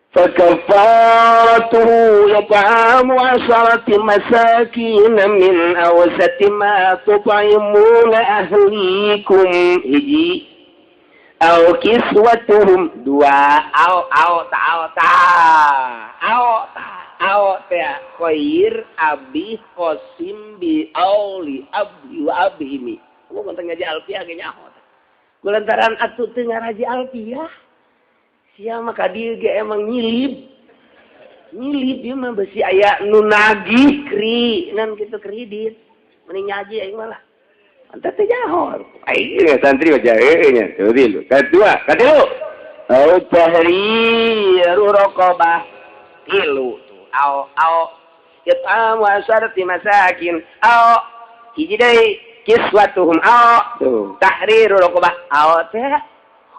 فكفارته إطعام 10 مساكين من أوسط ما تطعمون أهليكم hiji أو كسوتهم dua au au ta au ta au ta au ta khair abi qasim bi auli abi wa abhimi. Kamu konten ngaji alfiah ge nyaho. Kulantaran atuh teu ngaraji alfiah. Sia mah ka dieu ge emang nyilib. Nyilib ieu mah besi aya nu nagih kri nan kitu kredit. Mending ngaji aing mah lah. Mantap teh nyaho. Aing santri mah jahe nya. Tuh tilu. Kadua, katilu. Au tahriru raqabah. Tilu tuh. Au au it'amu asharati masakin. Au hiji deui kiswatuhum au tuh tahriru raqabah. Au teh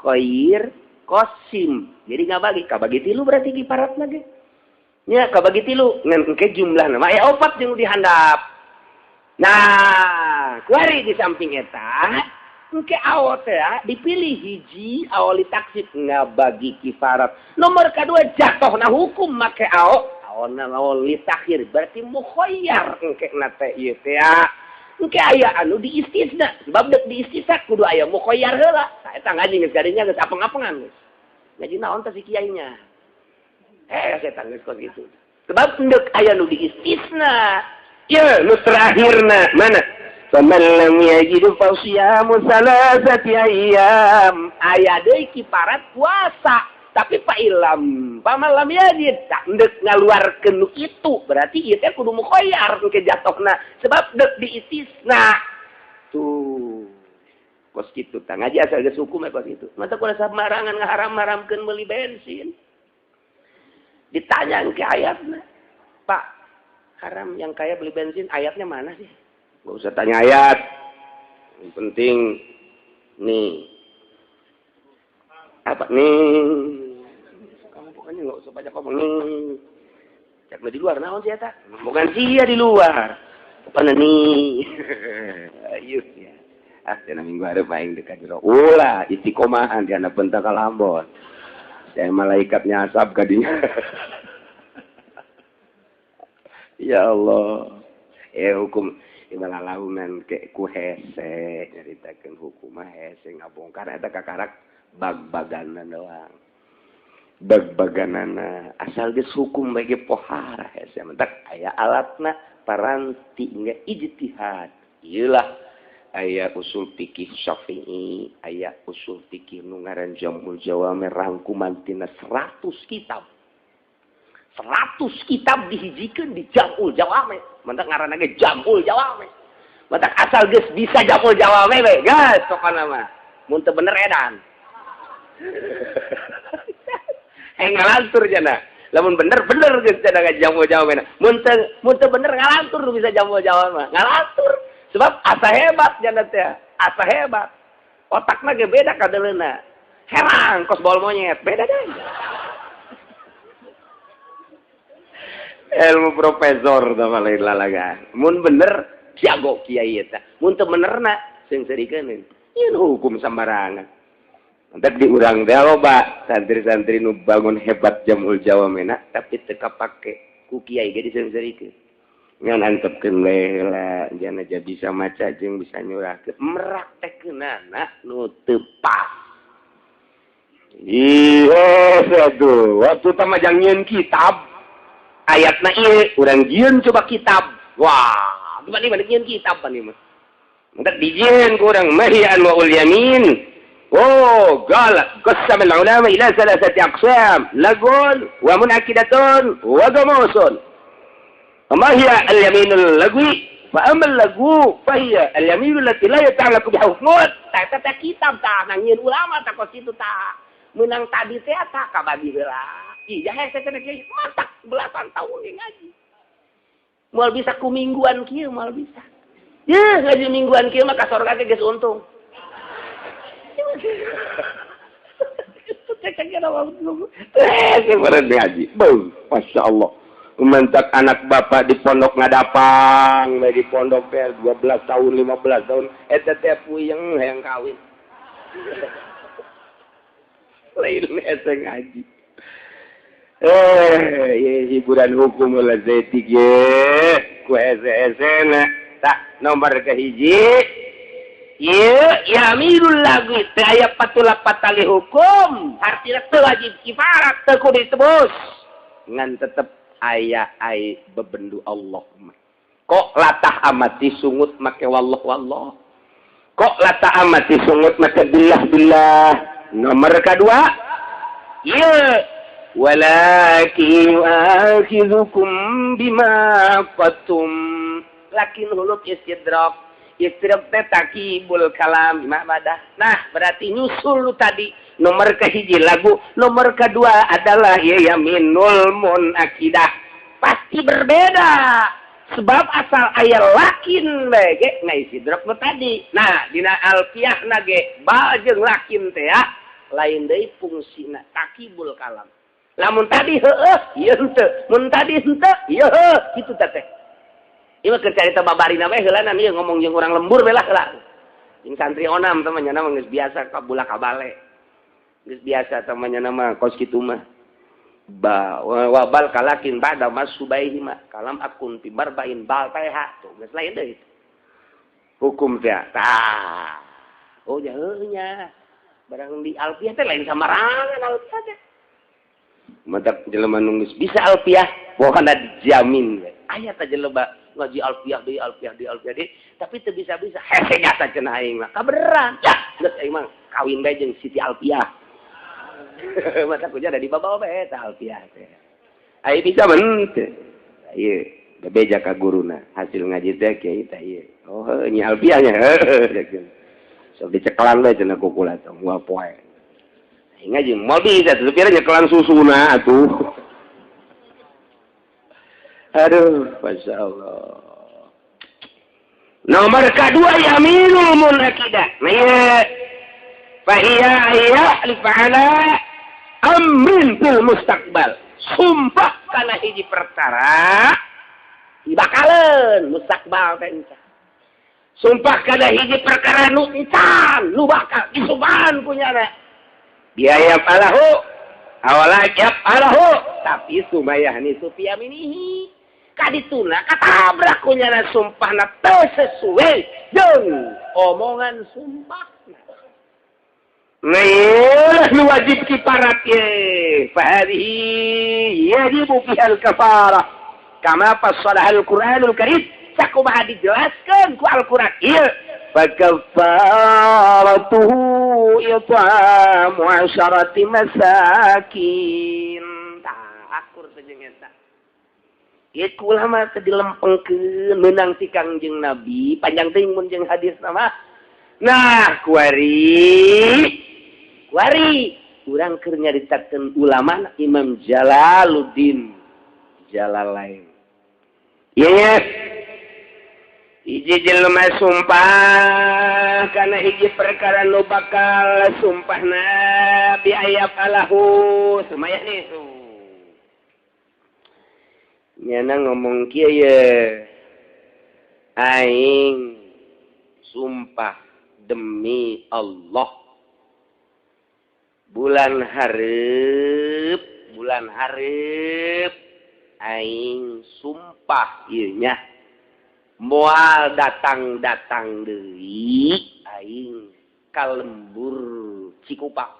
khair Qasim. Jadi ngabagi, kabagi tilu berarti kiparat lagi. Nya kabagi tilu ngan engke jumlahna mah aya opat jeung dihandap. Nah, kuari di samping eta engke awo teh dipilih hiji awali taksib ngabagi kifarat. Nomor kadua jatuhna hukum make awo, awona awali takhir berarti mukhayyar engke na teh ieu teh. Engke aya anu diistisna, sebab dek diistisna kudu aya mukhayyar heula. Tah eta ngaji geus gadinya geus apeng-apengan geus. Ngaji naon teh si kiainya. Setan geus kos kitu. Sebab endek aya nu diistisna. Ye, nu terakhirna mana? Faman lam yajid fa siyamu salasati ayyam. Aya deui kiparat puasa, tapi fa ilam, faman lam yajid tak endek ngaluarkeun nu kitu, berarti ieu teh kudu mukhayyar engke jatohna sebab dek diistisna. Tuh. Kos kitu tah ngaji asal geus hukum kos kitu. Mata kudu samarangan ngaharam-haramkeun meuli bensin. Ditanya ke ayatna. Pak, haram yang kaya beli bensin ayatnya mana sih? Gak usah tanya ayat. Yang penting nih. Apa nih? Kamu pokoknya nggak usah banyak ngomong nih. Cek di luar naon sih eta? Bukan sia di luar. Pokoknya nih. Ayo ya. Ah, cenah minggu hareup aing dekat jero. Ulah istiqomahan di anak pentak kalambon. Saya malaikat nyasab kadinya. Ya Allah. Hukum ibalalaunan ke ku hese nyaritakeun hukum mah hese ngabongkar eta kakarak bag-baganna doang. Bag-baganana asal geus hukum bae ge pohara hese mentak aya alatna paranti nge ijtihad. Ieu lah aya usul fikih Syafi'i, aya usul fikih nu ngaran Jamul Jawami rangkuman tina 100 kitab. 100 kitab dihijikeun di Jamul Jawami. Mantak ngaranna ge Jamul Jawami. Mantak asal geus bisa Jamul Jawami we, geus pokona mah. Mun teu bener edan. Heng ngalantur jana. Lamun bener bener geus cenah jamu jawab mah. Mun teu bener ngalantur nu bisa jamu jawab mah. Ngalantur. Sebab asa hebat janda teh, asa hebat. Otakna ge beda kadeleuna. Herang kos bol monyet, beda deh. Ilmu profesor tah lain lalagan. Mun bener jago kiai eta. Mun teu benerna seungseurikeun. Ieu hukum sembarangan. Entek di urang teh loba santri-santri nu bangun hebat jamul jawamena tapi teu kapake ku kiai ge diseungseurikeun. Ngan antepkeun we heula jana aja bisa maca jeung bisa nyurahkeun meraktekeunana nu teu pas. Ih, aduh, waktu tamajang nyieun kitab ayatna ieu urang jieun coba kitab. Wah, gimana nih nyieun kitab pan ieu mah. Entek dijieun ku urang mahian wa ul yamin. Oh, qala qasama al ulama ila salasati aqsam, lagun wa munakidatun wa gamusun. Ma hiya al-yaminul lagwi? Fa amma al-lagwu fa hiya al-yaminul lati la yata'allaqu bi hukmun. Ta ta kitab ta nangieun ulama ta kos kitu ta. Meunang tadi teh ta kabagi heula. Ih, hese teh kiai matak belasan tahun ge ngaji. Moal bisa ku mingguan kieu moal bisa. Yeuh ngaji mingguan kieu mah ka sorga ge geus untung. Ngaji. Beuh, Masya Allah. Mentak anak bapak di pondok ngadapang, di pondok teh 12 tahun, 15 tahun, eta teh puyeng hayang kawin. Lain hese ngaji. Ye hiburan hukum lah zetik ye, ku hese-hesena. Tah nomor kahiji. Ye yaminul lagwi teu aya patula patali hukum, artina teu wajib kifarat, teu kudu ditebus. Ngan tetep aya ai bebendu Allah mah. Kok latah amat disungut make wallah wallah. Kok latah amat disungut make billah billah. Nomor kedua, ye walakin yu'akhidhukum bima qatum. Lakin huluk istidrak. Istidrak teh takibul kalam ma badah. Nah, berarti nyusul lu tadi nomor kehiji lagu, nomor kedua adalah ya yaminul munakidah. Pasti berbeda. Sebab asal aya lakin bae ge ngaistidrak nu tadi. Nah, dina alfiah na ge ba jeung lakin teh ya lain deui fungsina takibul kalam. Lamun tadi heueuh, ieu henteu. Mun tadi henteu, ieu heuh, kitu teh teh. Ieu mah keur carita babarina bae heula ieu ngomong jeung urang lembur bae lah heula. Jeung santri onam teh mah nya mah geus biasa ka bulak kabale. Geus biasa teh mah nya mah kos kitu mah. Ba wabal kalakin ba'da masubaihi ma kalam akun fi barbain bal teh tuh geus lain deui. Hukum teh tah. Oh nya heueuh nya. Barang di alfiah teh lain samarangan alfiah teh. Matak jelema nu geus bisa alfiah pokona dijamin we. Aya teh jelema ngaji alfiah deui alfiah deui alfiah deui tapi teu bisa-bisa hese nyata cenah aing mah kabeneran. Ya geus aing mah kawin bae jeung Siti Alfiah. Mata kuja ada di babawa bae eta Alfiah teh. Ai bisa men teu. Ieu bebeja ka guruna hasil ngaji teh kiai teh ieu. Oh heuh nya Alfiah nya heuh. Sok dicekelan bae cenah ku kula teh moal poe. Aing ngaji moal bisa teu pira nyekelan susuna atuh. Aduh, Masya Allah. Nomor kedua yaminul munakidah. Nah, fahiya yahlif ala amrin fil mustaqbal. Sumpah kana hiji perkara dibakaleun mustaqbal teh encan. Sumpah kana hiji perkara nu encan, nu bakal disumpahan kunyana. Biaya falahu awala yap alahu tapi sumayahni sufiyaminihi. Kadituna katabrak kunyana sumpahna teu sesuai jeung omongan sumpahna. Nah, nu wajib kiparat ye. Fa hadhihi yajibu fiha al-kafarah. Kama fassalaha al-Qur'anul Karim. Sakumaha dijelaskeun ku Al-Qur'an ieu. Fa kafaratuhu it'amu 10 masakin. Tah akur teh jeung eta. Ieu ku ulama teh dilempengkeun meunang ti Kangjeng Nabi, panjang teuing mun jeung hadis mah. Nah, kuari. Kuari Urang keur nyaritakeun ulama Imam Jalaluddin Jalalain. Iya, hiji jelema sumpah karena hiji perkara nu bakal sumpahna bi ayap alahu sumaya nih nyana ngomong kieu ye, aing sumpah demi Allah bulan hareup aing sumpah ieu nya moal datang-datang deui aing ka lembur Cikupa.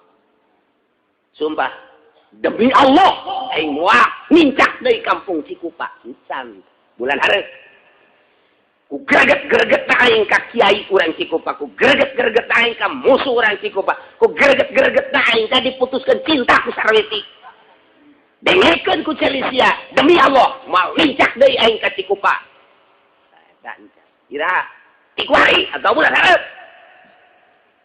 Sumpah demi Allah aing moal nincak deui kampung Cikupa encan bulan hareup. Ku greget-greget aing ka kiai urang Cikupa, ku greget-greget aing ka musuh urang Cikupa, ku greget-greget aing ka diputuskeun cinta ku Sarwiti. Dengekeun ku Celisia, demi Allah moal nincak deui aing ka Cikupa. Ira, tikuari atau bulan hareup.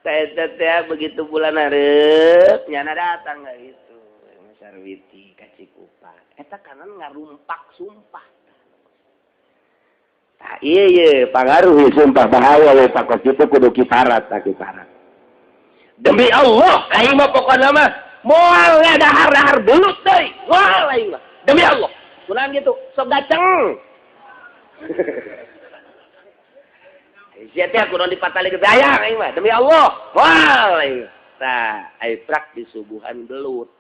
Teh begitu bulan hareup nyana datang enggak itu Sarwiti ka Cikupa. Eta kanan ngarumpak sumpah. Tah iya ye pangaruh sumpah bahaya we pakos kitu kudu kifarat tah kifarat. Demi Allah aing mah pokona mah moal ngadahar-dahar belut deui. Moal aing mah. Demi Allah. Kunaon kitu? Sok gaceng. Sia teh kudu dipatali ke dayang aing mah demi Allah. Moal aing. Tah ai prak disuguhan belut.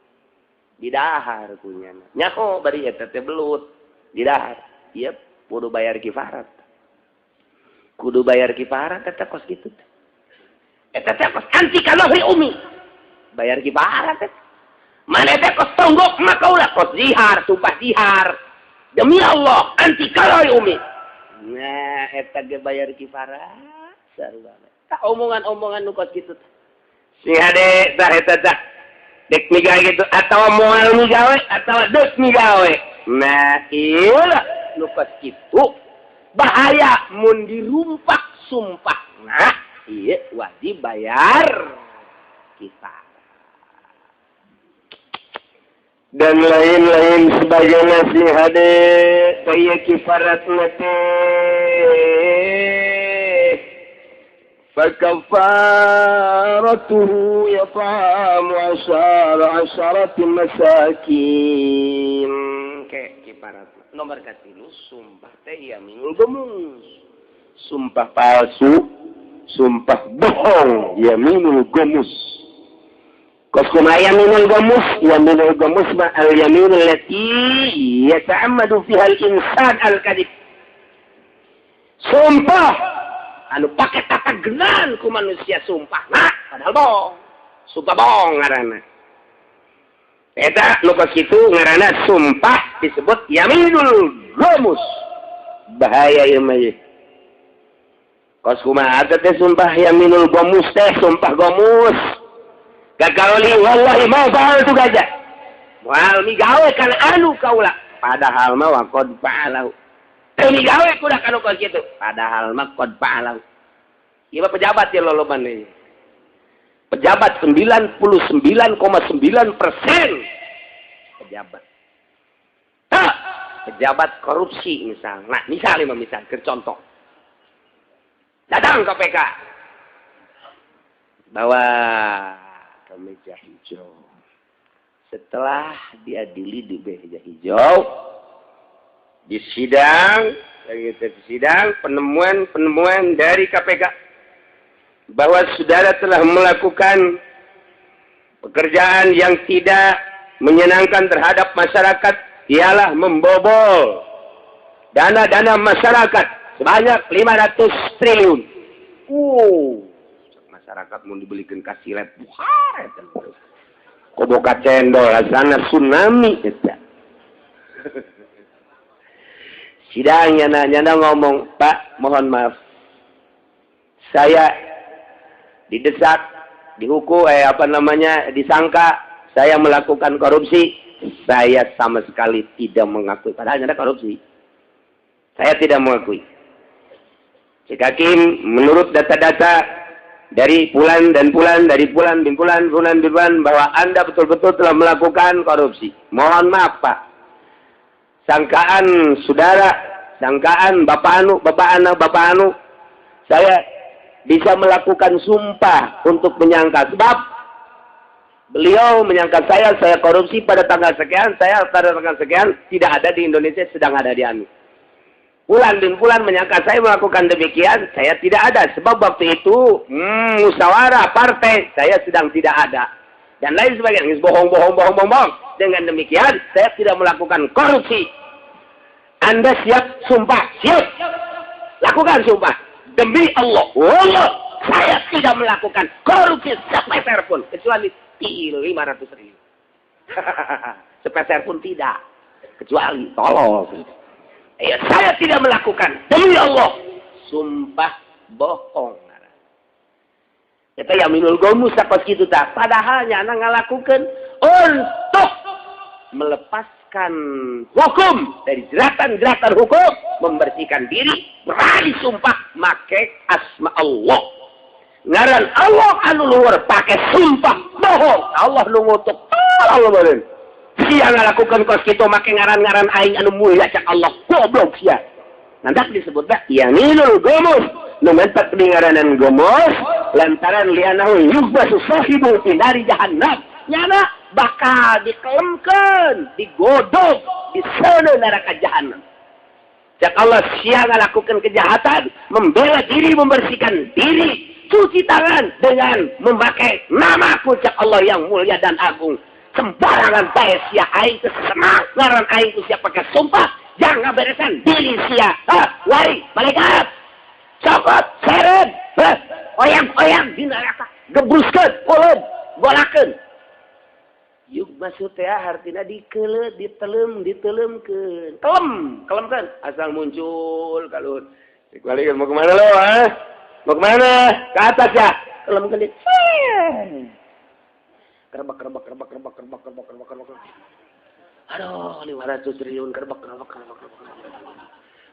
Didahar kunyana. Nyaho bari eta teh belut didahar. Ieu kudu bayar kifarat. Kudu bayar kifarat eta kos kitu teh. Eta teh kos anti kalohi umi. Bayar kifarat teh. Mana teh kos tonggok mah kaula kos zihar, sumpah zihar. Demi Allah anti kalohi umi. Nah, eta ge bayar kifarat sarua. Tah omongan-omongan nu kos kitu teh. Si hade tah eta tah. Dek migawe kitu atawa moal migawe atawa deuk migawe. Nah, ieu lah nu kos kitu bahaya mun dirumpak sumpah. Nah, ieu wajib bayar kifarat. Dan lain-lain sebagainya si hade kaya kifarat teh fakafaratuhu yat'amu asyara masakin. Kayak kifarat nomor katilu sumpah teh yaminul gomus, sumpah palsu, sumpah bohong, yaminul gomus. Kos kumaha yaminul gomus? Yaminul gomus ma al yaminul lati yata'ammadu fiha al insan al kadhib. Sumpah anu pake tatagenan ku manusia sumpah nah padahal bohong. Sumpah bohong ngaranna. Eta nu kos kitu ngaranna sumpah disebut yaminul gomus. Bahaya ieu mah ieu. Kos kumaha teh sumpah yaminul gomus teh sumpah gomus. Gagaloli wallahi ma fa'altu gaja. Moal migawe kana anu kaula. Padahal mah wa qad fa'alahu. Teu migawe kuda kanu kos kitu. Padahal mah qad fa'alahu. Ieu mah pejabat ye loloban ieu. Pejabat 99,9% pejabat. Tah, pejabat korupsi misal. Nah, misalnya misal ke contoh. Datang KPK. Bawa ke meja hijau. Setelah diadili di meja hijau, di sidang, di sidang penemuan-penemuan dari KPK bahwa saudara telah melakukan pekerjaan yang tidak menyenangkan terhadap masyarakat, ialah membobol dana-dana masyarakat sebanyak 500 triliun. Masyarakat mau dibelikan kasilet, buhar eta. Koboka cendol sana tsunami eta. Sidangnya nyana ngomong, "Pak, mohon maaf. Saya didesak, dihukum, disangka saya melakukan korupsi. Saya sama sekali tidak mengakui." Padahal ada korupsi. Saya tidak mengakui. Cek hakim, menurut data-data Dari pulan dan pulan, dari pulan bin pulan, pulan bin pulan, bahwa Anda betul-betul telah melakukan korupsi. Mohon maaf, Pak. Sangkaan saudara, sangkaan bapak anu, bapak anu, bapak anu, saya bisa melakukan sumpah untuk menyangka. Sebab beliau menyangka saya korupsi pada tanggal sekian, saya pada tanggal sekian tidak ada di Indonesia, sedang ada di anu. Pulan bin Pulan menyangka saya melakukan demikian, saya tidak ada. Sebab waktu itu musyawarah partai, saya sedang tidak ada. Dan lain sebagainya. Bohong, bohong, bohong, bohong, bohong. Dengan demikian, saya tidak melakukan korupsi. Anda siap sumpah? Siap. Lakukan sumpah. Demi Allah. Allah, saya tidak melakukan korupsi sepeser pun. Kecuali 500 ribu. Sepeser pun tidak. Kecuali tolong. Ya, saya tidak melakukan. Demi Allah. Sumpah bohong. Eta yaminul ghamus sakos kitu tah. Padahal nyana ngalakukeun untuk melepaskan hukum dari jeratan-jeratan hukum, membersihkan diri, berani sumpah make asma Allah. Ngaran Allah anu luhur pakai sumpah bohong. Allah nu ngutuk. Allah beureun. Sia ngalakukeun kos kitu make ngaran-ngaran aing anu mulia cak Allah, goblok sia. Nanti disebut yaminul ghamus. Nu mentak di ngaranan ghamus lantaran li'annahu yughmasu sahibu fi nari jahannam. Nyana bakal dikelemkeun, digodog di seuneu neraka jahannam. Cak Allah, sia ngalakukan kejahatan, membela diri, membersihkan diri, cuci tangan dengan memakai namaku cak Allah yang mulia dan agung. Sembarangan bae sia, aing teu senang ngaran aing ku sia pakai sumpah, jangan beresan diri sia. Ha, lari, malaikat. Copot, seret, oyang-oyang di neraka, gebruskeun, uleun, golakeun. Yuk maksud teh artinya dikelet, ditelem, ditelemkeun. Kelem, kelemkeun asal muncul kalau dikualikan mau kemana lo, ha? Mau kemana? Ke atas ya. Kelemkeun di. Kerebak, kerebak, kerebak, kerebak, kerebak, kerebak, kerebak, kerebak. Aduh, 500 triliun kerebak, kerebak, kerebak, kerebak.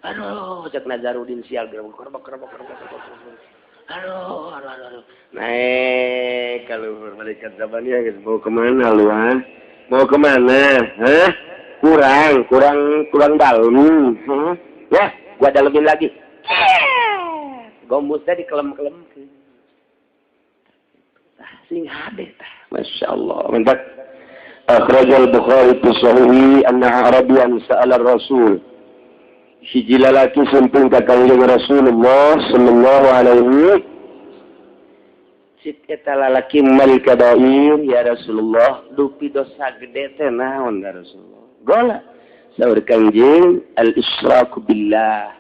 Aduh, cek Nazarudin sial kerebak, kerebak, kerebak, kerebak, kerebak. Aduh, aduh, aduh, aduh. Naik kalau malaikat zabaniyah guys, mau kemana lu, ha? Mau kemana? Hah? Kurang, kurang, kurang dalam. Hah? Ya, gua dalemin lagi. Gomusnya dikelem-kelem. Tah, sing hade tah. Masya Allah. Mantap. Akhrajal Bukhari fi sahihi anna Arabiyan sa'ala Rasul. Hiji lalaki sumping ka Kangjeng Rasulullah sallallahu alaihi. Cik eta lalaki, mal kabair ya Rasulullah, dupi dosa gede teh naon ya Rasulullah? Gola saur Kangjeng, al israku billah,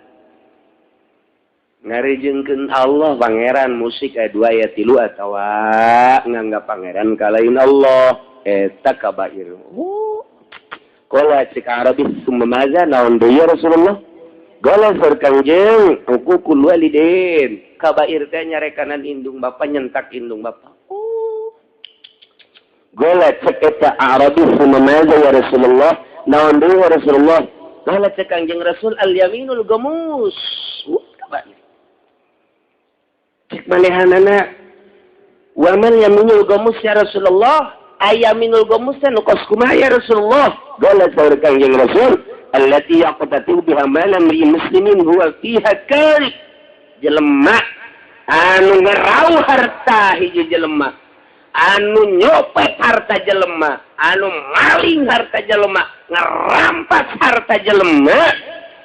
ngarijengkeun Allah pangeran musik aya dua aya tilu atawa nganggap pangeran kalain Allah, eta kabair. Oh. Qala cik Arabi, summa maza, naon deui ya Rasulullah? Gola saur Kangjeng, uququl walidain, kabair teh nyarekanan indung bapa, nyentak indung bapa. Oh. Gola cek eta Arabi, summa maza ya Rasulullah, naon deui ya Rasulullah? Gola cek Kangjeng Rasul, al yaminul ghamus. Wah, kabair. Cek manehanana, wa mal yaminul ghamus ya Rasulullah? Ayaminul ghamus teh nu kos kumaha ya Rasulullah? Gola saur Kangjeng Rasul, allati yaqtatu biha mala muslimin huwa fiha karih, jelema anu ngerau harta hiji jelema, anu nyopet harta jelema, anu maling harta jelema, ngerampas harta jelema,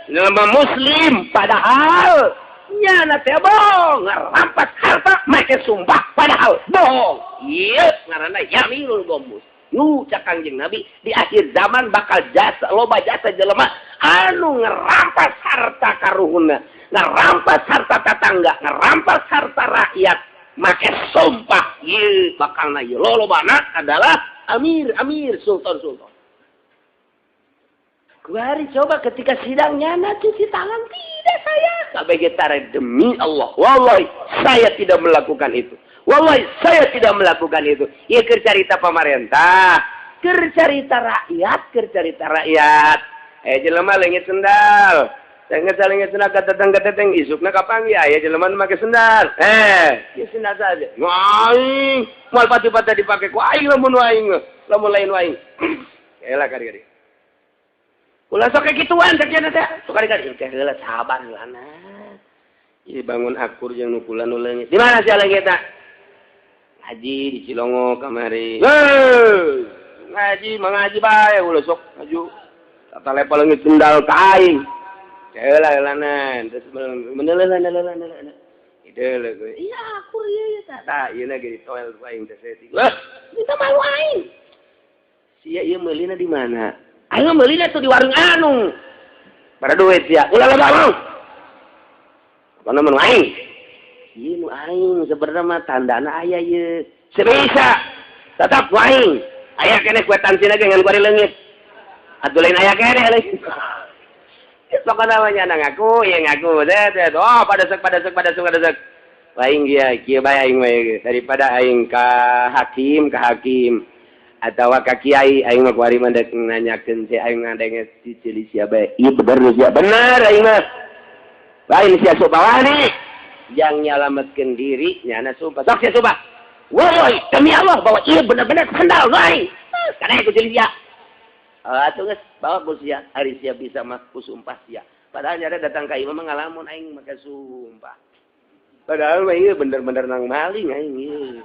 jelema muslim, padahal nyana teh bohong, ngerampas harta make sumpah padahal bohong. Ieu ngaranna yaminul ghamus. Nu cak Kangjeng Nabi, di akhir zaman bakal jasa loba jasa jelema anu ngerampas harta karuhunna, ngerampas harta tetangga, ngerampas harta rakyat make sumpah. Ieu bakalna ieu lolobana adalah amir amir, sultan sultan. Kuari coba ketika sidang nyana cuci tangan, tidak, saya KBG tarik, demi Allah, wallahi saya tidak melakukan itu, wallahi saya tidak melakukan itu. Ya keur carita pamarentah, keur carita rakyat, keur carita rakyat. Eh, jelema leungit sendal. Lenget sendal kateteng isukna kapanggih aya jelema nu make sendal. Ieu sendal saja. Nu aing moal pati-pati dipake ku aing lamun nu aing lamun lain nu aing. Elah kari-kari. Ulah sok kituan cek nya teh. Sok kari-kari teh heula sabar heulana. Ieu bangun akur jeung nu kula nu leungit. Di mana sia leungitna? Ngaji di Cilongo kamari. Heuh. Ngaji mangaji bae ulah sok maju. Tata lepa leungit sendal ka aing. Heula heulanan terus menelelan. Ideuleuh gue. Iya akur ieu ieu tah. Tah ieu na ge ditoel ku aing teh saeutik. Wah, minta malu aing. Sia ieu meulina di mana? Aing meulina tuh di warung anu. Bara duit sia. Ulah loba ngomong. Pokona mah nu aing. Ieu nu aing sebenarnya mah tandana aya ieu. Sebisa. Tetap nu aing. Aya keneh kuetansina ge ngan kuari leungit. Atuh lain aya keneh leungit. Pokoknya namanya ngaku, ya ngaku. Oh, pada sek. Aing dia, kieu bae aing mah daripada aing ka hakim atawa ka kiai aing mah kuari mah dek nanyakeun si aing ngadenge si ceuli sia bae. Ieu bener sia, bener aing mah. Lain sia sumpah wani. Yang nyalametkeun diri nyana sumpah. Sok sia sumpah. Woi, demi Allah bahwa ieu bener-bener sandal aing. Kana ku ceuli sia. Atuh geus bawa ku sia, ari sia bisa mah ku sumpah sia. Padahal nyada datang ka imah mah ngalamun aing make sumpah. Padahal mah ieu bener-bener nang maling aing ieu.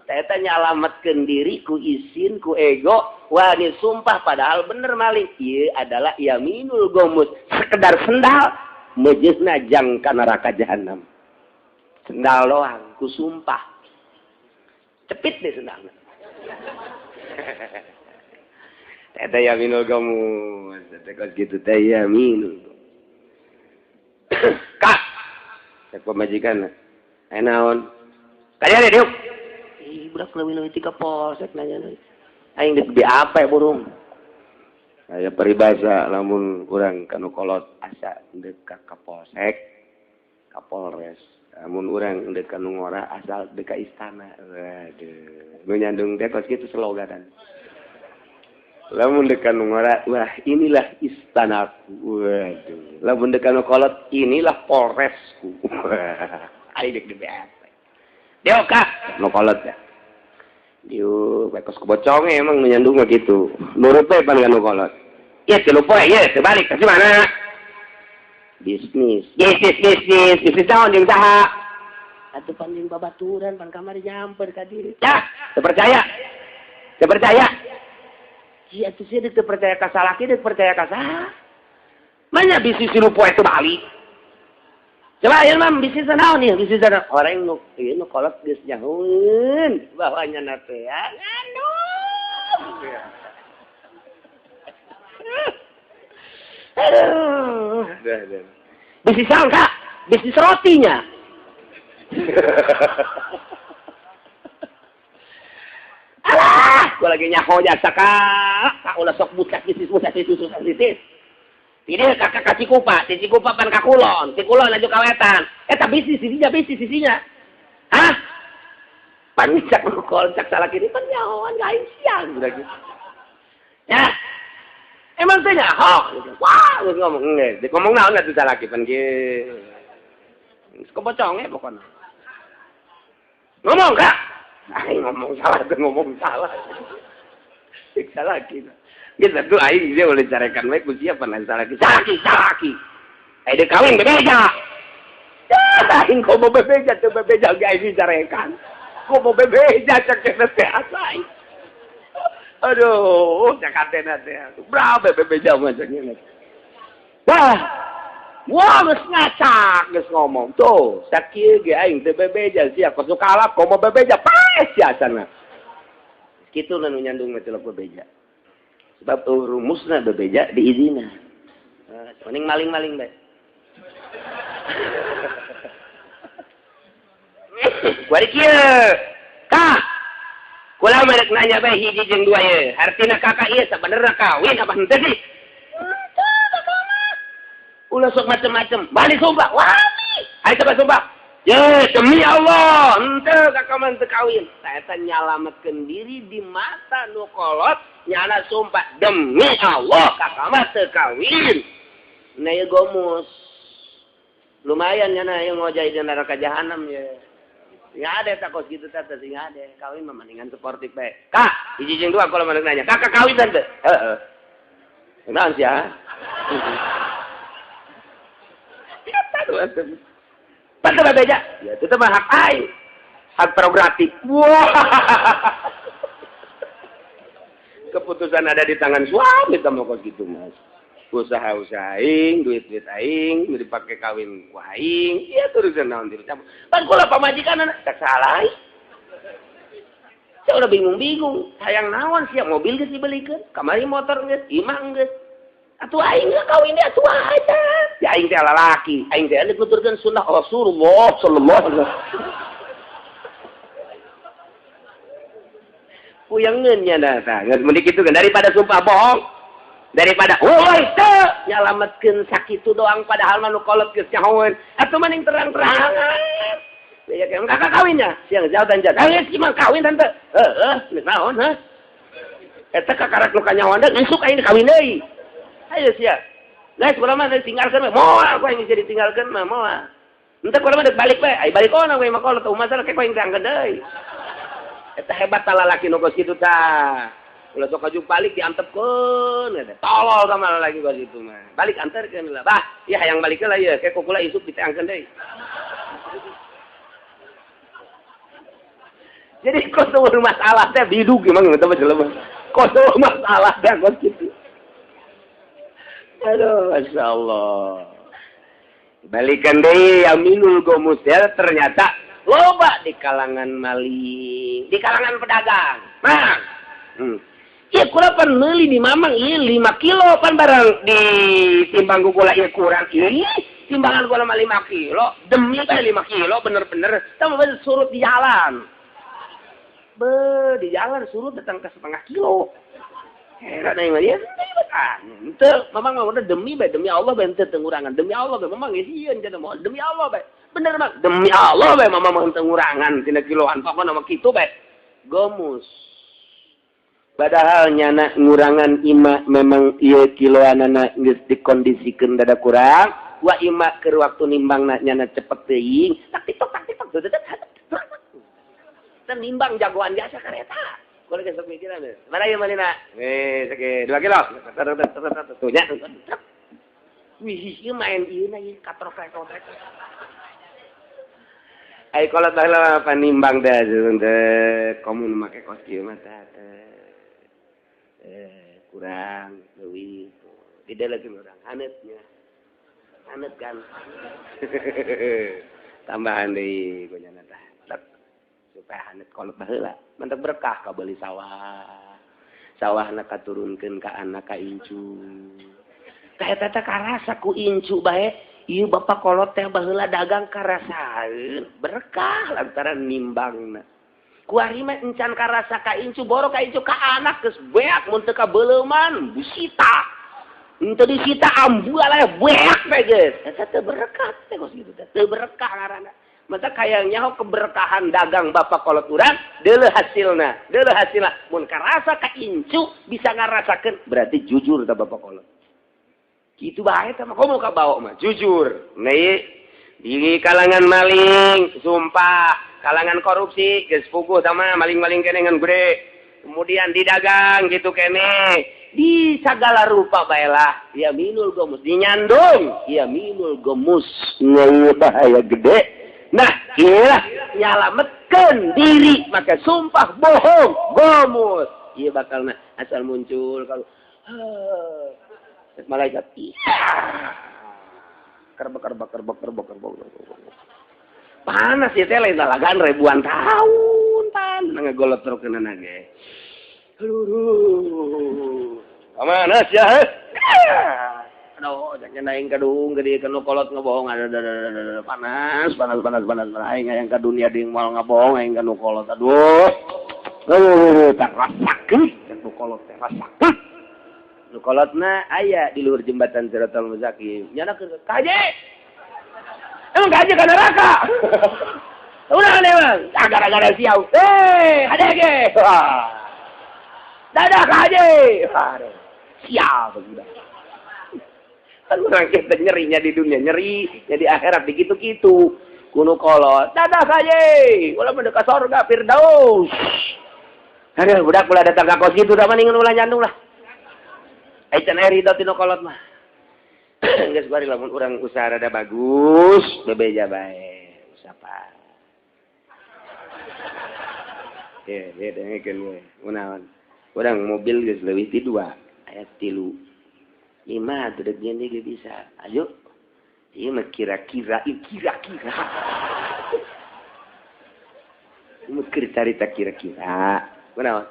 Eta nyalametkeun diri ku isin ku ego, wani sumpah padahal bener maling. Ieu adalah yaminul gomus, sekedar sendal meujeusna jang ka neraka jahanam. Sendal doang ku sumpah. Cepit deh sendalna. Eta yaminul gomus, eta kos kitu teh yaminul. Kak, cek pamajikan. Aya naon? Kaya deh diuk. Ih, budak leuwih-leuwih ti ka polsek nanya. Aing deuk di apa burung? Aya peribahasa lamun urang ka nu kolot asa deuk ka kapolsek, ka Polres. Lamun urang deuk ka nu ngora asal deuk ka istana. Waduh, nu nyandung teh kos kitu sloganan. Lamun deuk ka nu ngora, wah inilah istanaku. Waduh. Lamun deuk ka nu kolot, inilah polresku. Aing deuk di BAP. Diuk ka nu kolot ya. Diuk bae kos keboconge emang nu nyandung mah kitu. Nurut bae pan ka nu kolot. Ieu tilu poe ieu teu balik ka mana? Bisnis. Bisnis. Bisnis naon jeung saha? Atuh pan jeung babaturan pan kamari nyamper ka dieu. Yah, teu percaya. Teu percaya. Iya tuh sih dek percaya ka salaki dek percaya ka saha. Mana bisnis tilu poe teu balik. Coba ieu mah bisnis naon ieu bisnis naon? Orang nu ieu nu kolot geus nyahueun bahwa nya teh ya ngandung. Aduh. Bisnis naon Kak? Bisnis rotinya. Alah, gua lagi nyaho jasa kak, kak ulah sok bucak bisnis. Tidak kakak ka Cikupa, ti Cikupa pan ka Kulon, ti Kulon laju ka Wetan. Eta bisnis sisinya, bisnis sisinya. Hah? Pan cak kol cak salah kiri pan nyahoan ka aing siang udah gitu. Ya. Emang teh nyaho. Wah, geus ngomong geus. Di ngomong naon atuh salaki pan kieu. Geus keboconge pokona. Ngomong kak. Aing ngomong salah tuh ngomong salah. Siksa lagi. Geus atuh aing dia boleh carekan bae ku sia pan salaki. Salaki. Aya deuk kawin bebeja. Yah, aing komo bebeja teu bebeja ge aing dicarekan. Komo bebeja cek teh asa aing. Aduh, cek hatena teh. Berapa bebeja mah cek nya. Wah. Wah, geus ngacak geus ngomong. Tuh, sakieu ge aing teu bebeja sia kos nu kalap komo bebeja paes sia sana. Kitu nu nyandung mah celok bebeja. Sebab rumusna bebeja diizinan. Mending maling-maling bae. Kuari kieu. Kak. Kula mah rek nanya bae hiji jeung dua ieu. Artina kakak ieu sabenerna kawin apa henteu sih? Ulah sok macem-macem. Balik sumpah. Wani. Ayo coba sumpah. Ye, demi Allah, henteu kakak mah teu kawin. Eta nyalametkeun diri di mata nu kolot, nyala sumpah demi Allah kakak mah teu kawin. Nah ieu gomus. Lumayan nya na yang ngojai di neraka jahanam ya. Sing ada tak kos kitu teh sing ada. Kawin mah mendingan sportif bae. Kak, hiji jeung dua kalau mana nanya. Kakak kawin teh. Heeh. Naon sia? Patah beja. Ya itu mah hak aing. Hak prerogatif. Wah. Keputusan ada di tangan suami sama kos gitu mas. Usaha-usaha aing, duit-duit aing, dipakai kawin ku aing, ieu turusan naon dicampur. Pan kula pamajikan tak salah. Saya udah bingung-bingung, hayang naon sia mobil geus dibelikeun, kamari motor geus, imah geus. Atuh aing geus kawin dia atuh aja. Ya aing teh lalaki, aing teh dituturkeun sunnah Rasulullah sallallahu alaihi wasallam. Puyangeun nya tah, geus mending kitu kan daripada sumpah bohong. Daripada woi teu nyalametkeun sakitu doang padahal mah nu kolot geus nyahoeun. Atuh mending terang-terangan. Ya kakak kawinnya, siang jauh dan jauh. Geus mah kawin tante. Heeh, geus naon hah? Eta kakarak nu kanyahoan deui isuk aing kawin deui. Ayo sia. Geus kula mah ditinggalkeun we. Moal ku aing geus ditinggalkeun mah moal. Henteu kula mah deuk balik we. Ai balik ona we mah kolot masalah ke ku aing diangkeun deui. Eta hebat tah lalaki nu geus kitu tah. Ulah sok aju balik diantepkeun eta. Tolol ka lalaki geus kitu mah. Balik anterkeun lah. Bah, ieu hayang balik lah ieu, ke kukula isuk diteangkeun deui. Jadi kos eueuh masalah teh bidug emang eta mah jelema. Kos eueuh masalah teh kos kitu. Aduh, masyaallah. Balikan deui yaminul gomus ya ternyata loba di kalangan maling, di kalangan pedagang. Mang. Ieu kula pan meuli di mamang ieu 5 kilo pan barang di timbang ku kula ieu kurang ieu. Timbangan kula mah 5 kilo, demi teh 5 kilo bener-bener tah surut di jalan. Be, di jalan surut datang ke setengah kilo. Heran aing mah ieu henteu, mamang mah udah demi bae demi Allah bae henteu tengurangan. Demi Allah bae mamang geus sieun cenah moal demi Allah bae. Bener mang, demi Allah bae mamang mah henteu ngurangan tina kiloan pokona mah kitu bae. Gomus. Padahal nyana ngurangan ima memang ieu kiloanana geus dikondisikeun dada kurang, wa ima keur waktu nimbangna nyana cepet teuing, tak titok tak titok. Teu nimbang jagoan biasa kareta. Kula geus sok mikiran. Mana ieu malina? Seke 2 kilo. Tuh nya. Wih, ieu main ieu na ieu katrok-katrok. Ai kolot baheula panimbang teh teh komun make kos kieu mah teh. Kurang leuwih didelekeun urang haneutnya. Haneut kan. Tambahan deui gonyana tah. Supaya haneut kolot baheula. Mantap berkah kabeuli sawah. Sawahna katurunkeun ka anak ka incu. Tah eta teh karasa ku incu bae. Ieu bapak kolot teh baheula dagang karasaeun berkah lantaran nimbangna. Kuari mah encan karasa ka incu boro ka incu ka anak geus beak mun teu kabeleuman disita. Henteu disita ambual aya beak teh geus. Eta teu berkah teh kos kitu teh. Teu berkah ngaranna. Mata kayang nyaho keberkahan dagang bapak kolot urang deuleuh hasilna, deuleuh hasilna. Mun karasa ka incu bisa ngarasakeun berarti jujur tah bapak kolot. Kitu bae tah mah komo ka bawa mah jujur. Nah, di kalangan maling, sumpah, kalangan korupsi geus puguh sama maling-maling kene ngan gede. Kemudian didagang gitu kene, di segala rupa baelah, ya minul gomus dinyandung, ya minul gomus bahaya gede. Nah, iyalah nyalametkeun diri maka sumpah bohong gomus. Ieu bakalna asal muncul kalau malaikat iya. Kerbek kerbek kerbek kerbek kerbek. Panas ya teh lain lalagan ribuan tahun pan ngagolot terus ge. Aduh. Panas ya. Aduh, jangan aing kadung gede kanu kolot ngebohong aduh panas panas panas panas aing hayang ka dunia deui moal ngabohong aing kanu kolot aduh. Aduh, tak rasakeun kanu kolot teh rasakeun. Nu kolotna aya di luhur jembatan Siratal Mustaqim. Nyana keur kaje. Emang kaje ka neraka. Ulah emang gara-gara siau. Eh, hade ge. Dadah kaje. Aduh. Sial sudah. Kan urang kita nyerinya di dunia nyeri, jadi akhirat begitu-gitu. Kuno kolot, dadah kaye, ulah mah ka sorga Firdaus. Aduh, budak ulah datang ka kos kitu da mendingan ulah nyandung lah. Ai can aya ridho tinu kolot mah. Geus bari lamun urang usaha rada bagus, bebeja bae. Usaha. Ye, ye dengekeun we. Kunaon? Urang mobil geus leuwih ti 2, aya 3. 5 tuh dek nyeun bisa. Ayo. Ieu mah kira-kira, ieu kira-kira. Ieu mah keur carita kira-kira. Kunaon?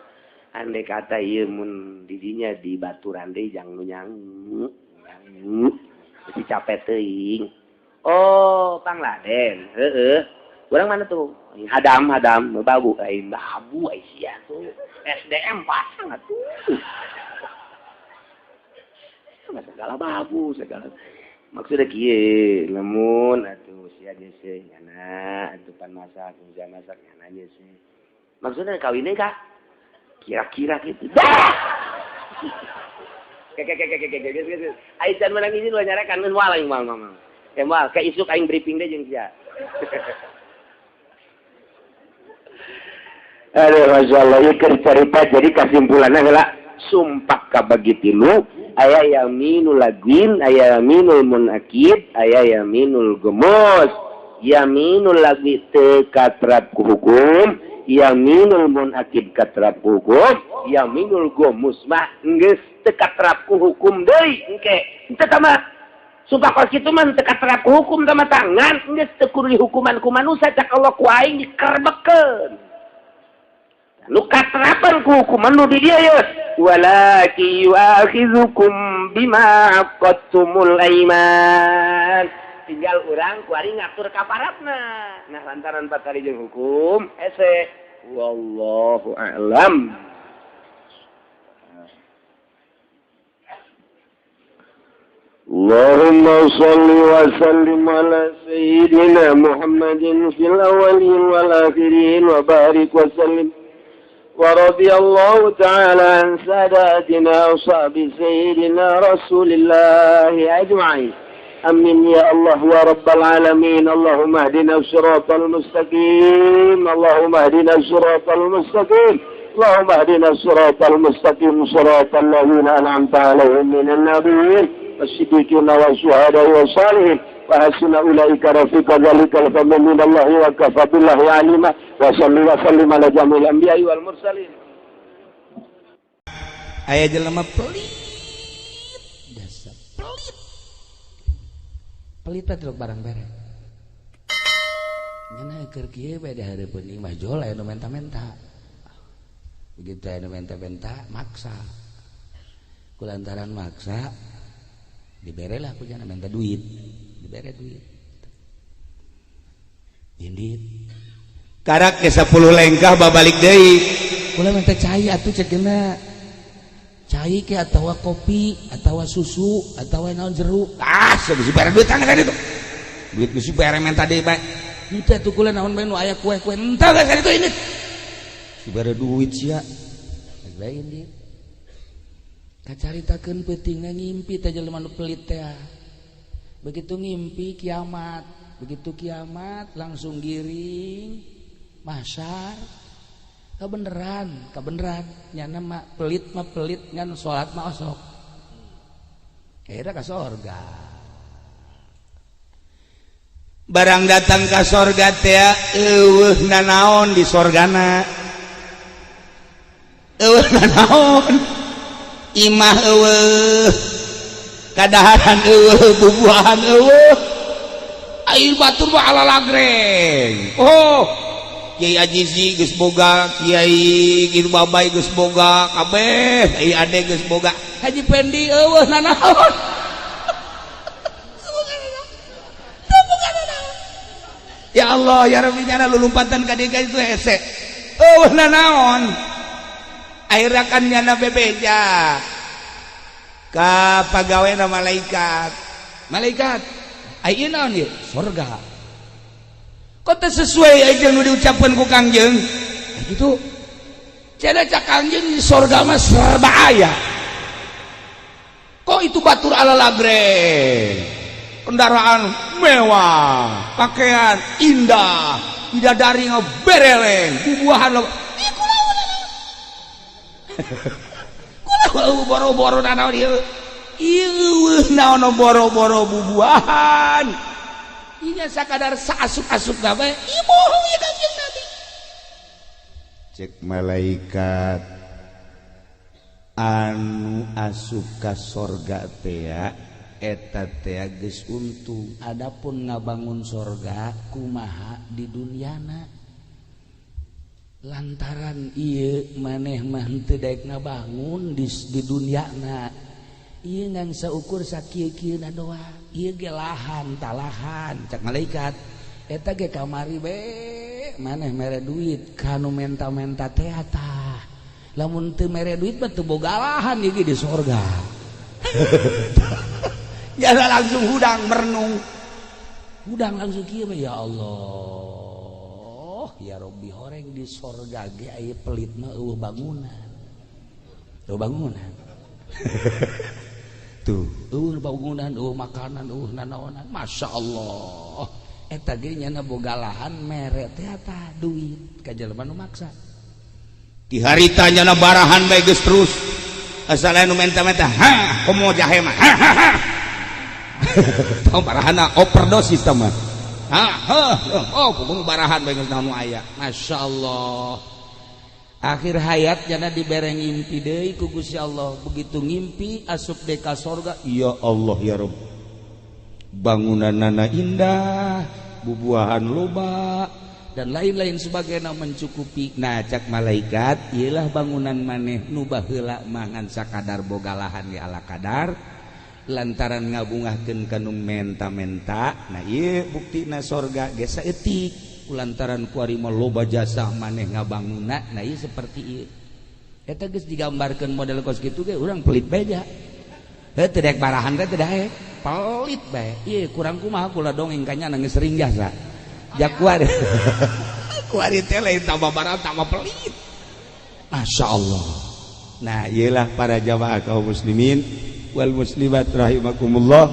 Andai kata ieu mun didinya di baturan deui jang nu nyangu. Nyangu. Bisi capek teuing. Oh, Pangladen. Heeh. Urang mana tuh? Hadam, hadam, babu, aing babu ai sia tuh. SDM pasang atuh. Segala babu segala maksudnya kieu lamun atuh sia geus nyana atuh pan masak sia masak nyana geus maksudnya kawinnya kah kira-kira gitu dah keke keke keke geus geus ai can menang izin ulah nyarekan geus moal aing moal moal moal ka isuk aing briefing deui jeung sia. Aduh masyaallah ieu keur carita jadi kasimpulanna heula sumpah kabagi tilu aya yaminul lagwin, aya yaminul munakid, aya yaminul gemus. Yaminul lagwi teu katrap ku hukum, yaminul munakid katrap ku hukum, yaminul gemus mah geus teu katrap ku hukum deui engke. Teu tama. Sumpah kos kitu mah teu katrap ku hukum tama tangan geus teu kudu dihukuman ku manusia cak Allah ku aing dikerbekkeun. Nu katrapan ku hukuman nu di dieu ye. Walaki yu'akhidhukum bima aqadtumul aiman. Tinggal urang kuari ngatur kaparatna. Nah lantaran patari jeung hukum hese. Wallahu a'lam. Allahumma shalli wa sallim ala sayyidina Muhammadin fil awwalin wal akhirin wa barik wa sallim. ورضي الله تعالى عن ساداتنا أصحاب سيدنا رسول الله أجمعين. آمين يا الله يا رب العالمين. اللهم اهدنا الصراط المستقيم، اللهم اهدنا الصراط المستقيم، اللهم اهدنا الصراط المستقيم، صراط الذين أنعمت عليهم من النبيين والصديقين والشهداء والصالحين وحسن أولئك رفيقا. ذلك الفضل من الله وكفى بالله عليما. وصلى وسلم على جميع الأنبياء والمرسلين. Aya jelema pelit, dasar pelit, pelit teh barang bere. Nyana keur kieu bae di hareupeun imah jol aya nu menta-menta. Begitu aya nu menta-menta maksa. Kulantaran maksa dibere lah ku jana minta duit. Dibere duit. Indit. Karak ke 10 lengkah babalik deui. Kula minta cai atuh ceukna. Cai ke atawa kopi atawa susu atawa naon jeruk. Ah, geus dibere duit kan itu. Duit geus dibere minta deui bae. Henteu atuh kula naon bae nu aya kue-kue. Henteu geus itu indit. Dibere duit sia. Geus bae indit. Kacaritakeun peutingna ngimpi teh jelema nu pelit teh. Begitu ngimpi kiamat, begitu kiamat langsung giring masar. Kabeneran, kabeneran nyana mah pelit ngan salat mah osok. Akhirnya ka sorga. Barang datang ka sorga teh eueuh nanaon di sorgana. Eueuh nanaon. Imah eueuh, kadaharan eueuh, bubuahan eueuh, air batur mah ala lagreng. Oh, Kiai Ajizi geus boga, Kiai Gir Babai geus boga, kabeh, Kiai Ade geus boga, Haji Pendi eueuh nanaon. Ya Allah, ya Rabbi nyana lulumpatan ka dieu itu hese. Eueuh nanaon. Akhirnya kan nyana bebeja ka pagawe malaikat. Malaikat, ai naon ieu? Sorga. Kok teu sesuai ai jeung nu diucapkeun ku Kangjeng? Gitu. Cenah cak Kangjeng di sorga mah serba aya. Kok itu batur ala lagreng, kendaraan mewah, pakaian indah, bidadari bereleng, bubuahan lo. Ih, kula boro-boro naon ieu? Ieu naon boro-boro bubuahan. Ieu sakadar saasup-asup bae. Ieu bohong ieu Kanjeng Nabi. Cek malaikat, anu asup ka sorga teh eta teh geus untung. Adapun ngabangun sorga kumaha di duniana, lantaran ieu maneh mah henteu daek ngabangun di duniana, ieu ngan saukur sakieu-kieuna doang, ieu ge lahan talahan. Cak malaikat, eta ge kamari be maneh mere duit kanu menta-menta teh, tah lamun teu mere duit mah teu boga lahan ieu ge di sorga. Ya langsung hudang merenung. Hudang langsung kieu mah, ya Allah ya Robbi, horeng di sorga ge aya pelit mah, eueuh bangunan, eueuh bangunan Tuh. Eueuh bangunan, eueuh makanan, eueuh nanaonan. Masya Allah, eta ge nyana boga lahan mere teh tah duit ka jelema nu maksa. Di harita nyana barahan bae geus terus, asal anu menta-menta, ha komo jahe mah, ha ha ha. Tong barahana overdosis tah mah. Ha ha, oh pokoknya barahan bae geus naon nu aya. Masya Allah, akhir hayat jana dibere ngimpi deui ku Gusti Allah. Begitu ngimpi asup deui ka sorga. Ya Allah ya Rob, bangunanana indah, bubuahan loba, dan lain-lain sebagainya, mencukupi. Nah, cak malaikat, ialah bangunan maneh nu baheula mangan sakadar boga lahan ge ala kadar lantaran ngabungahkeun kanu menta-menta. Nah, ieu buktina sorga ge saeutik lantaran kuari mah loba jasa maneh ngabangunna. Nah, ieu seperti ieu, eta geus digambarkeun model kos kitu ge urang pelit bae ja. Heuh, teu daek barahan teh, teu daek pelit bae. Ieu kurang kumaha kula dongeng ka nyana, geus sering jasa ja kuari. Kuari teh lain tambah barang, tambah pelit. Masya Allah. Nah, iyalah para jamaah kaum muslimin wal muslimat rahimakumullah.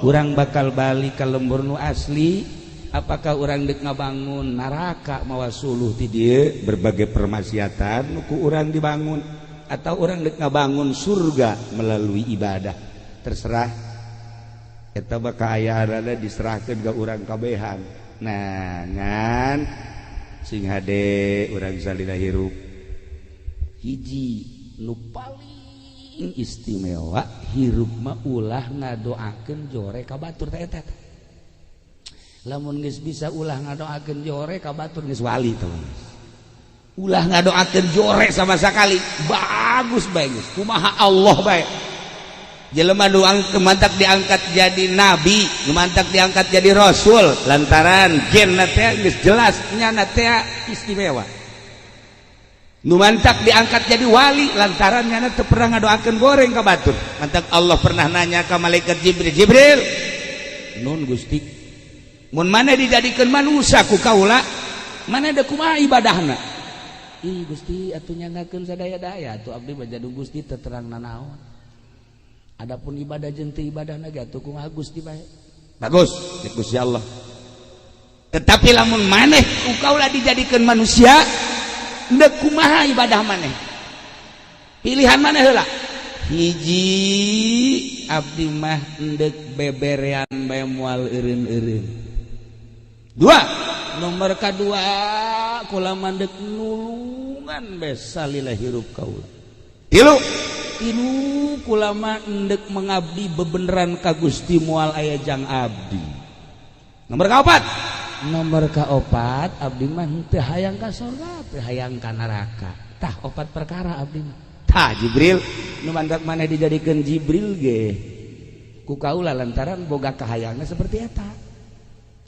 Urang bakal balik ke lembur nu asli. Apakah urang dek ngabangun neraka mawa suluh ti dieu? Berbagai permaksiatan nu ku urang dibangun, atau urang dek ngabangun surga melalui ibadah, terserah. Eta mah kaayaanna diserahkeun ka urang kabehan. Nah, ngan sing hade urang salila hirup. Hiji nu paling istimewa, hirup mah ulah ngadoakeun jore ka batur teh. Eta lamun geus bisa ulah ngadoakeun jore ka batur, geus wali teh. Ulah ngadoakeun jore sama sekali, bagus bae geus kumaha Allah bae. Jelema nu mantak diangkat jadi nabi, nu mantak diangkat jadi rasul, lantaran genna teh geus jelas nyana teh istimewa. Nu mantak diangkat jadi wali lantaran nyana teu pernah ngadoakeun goreng ka batur. Mantak Allah pernah nanya ka malaikat Jibril, "Jibril, Nun Gusti. Mun mana dijadikan manusia ku kaula, mana ada kumaha ibadahna?" Ih Gusti, atuh nyanggakeun sadaya-daya atuh abdi mah jadung Gusti, teu terang nanaon. Adapun ibadah jeung teu ibadahna ge atuh kumaha Gusti bae. Bagus cek Gusti Allah, tetapi lamun maneh ku kaula dijadikan manusia, ndek kumaha ibadah maneh? Pilihan maneh heula. Hiji, abdi mah endek beberean bae, moal eureun-eureun. Dua. Nomor kadua, kula mandek nulungan bae salila hirup kaula. Tilu. Tilu, kula mah endek mengabdi bebeneran ka Gusti, moal aya jang abdi. Nomor kaopat. Nomor kaopat, abdi mah henteu hayang ka sorga, teu hayang ka neraka. Tah, opat perkara abdi mah. Tah Jibril, nu mantak maneh dijadikeun Jibril ge ku kaula lantaran boga kahayangna seperti eta.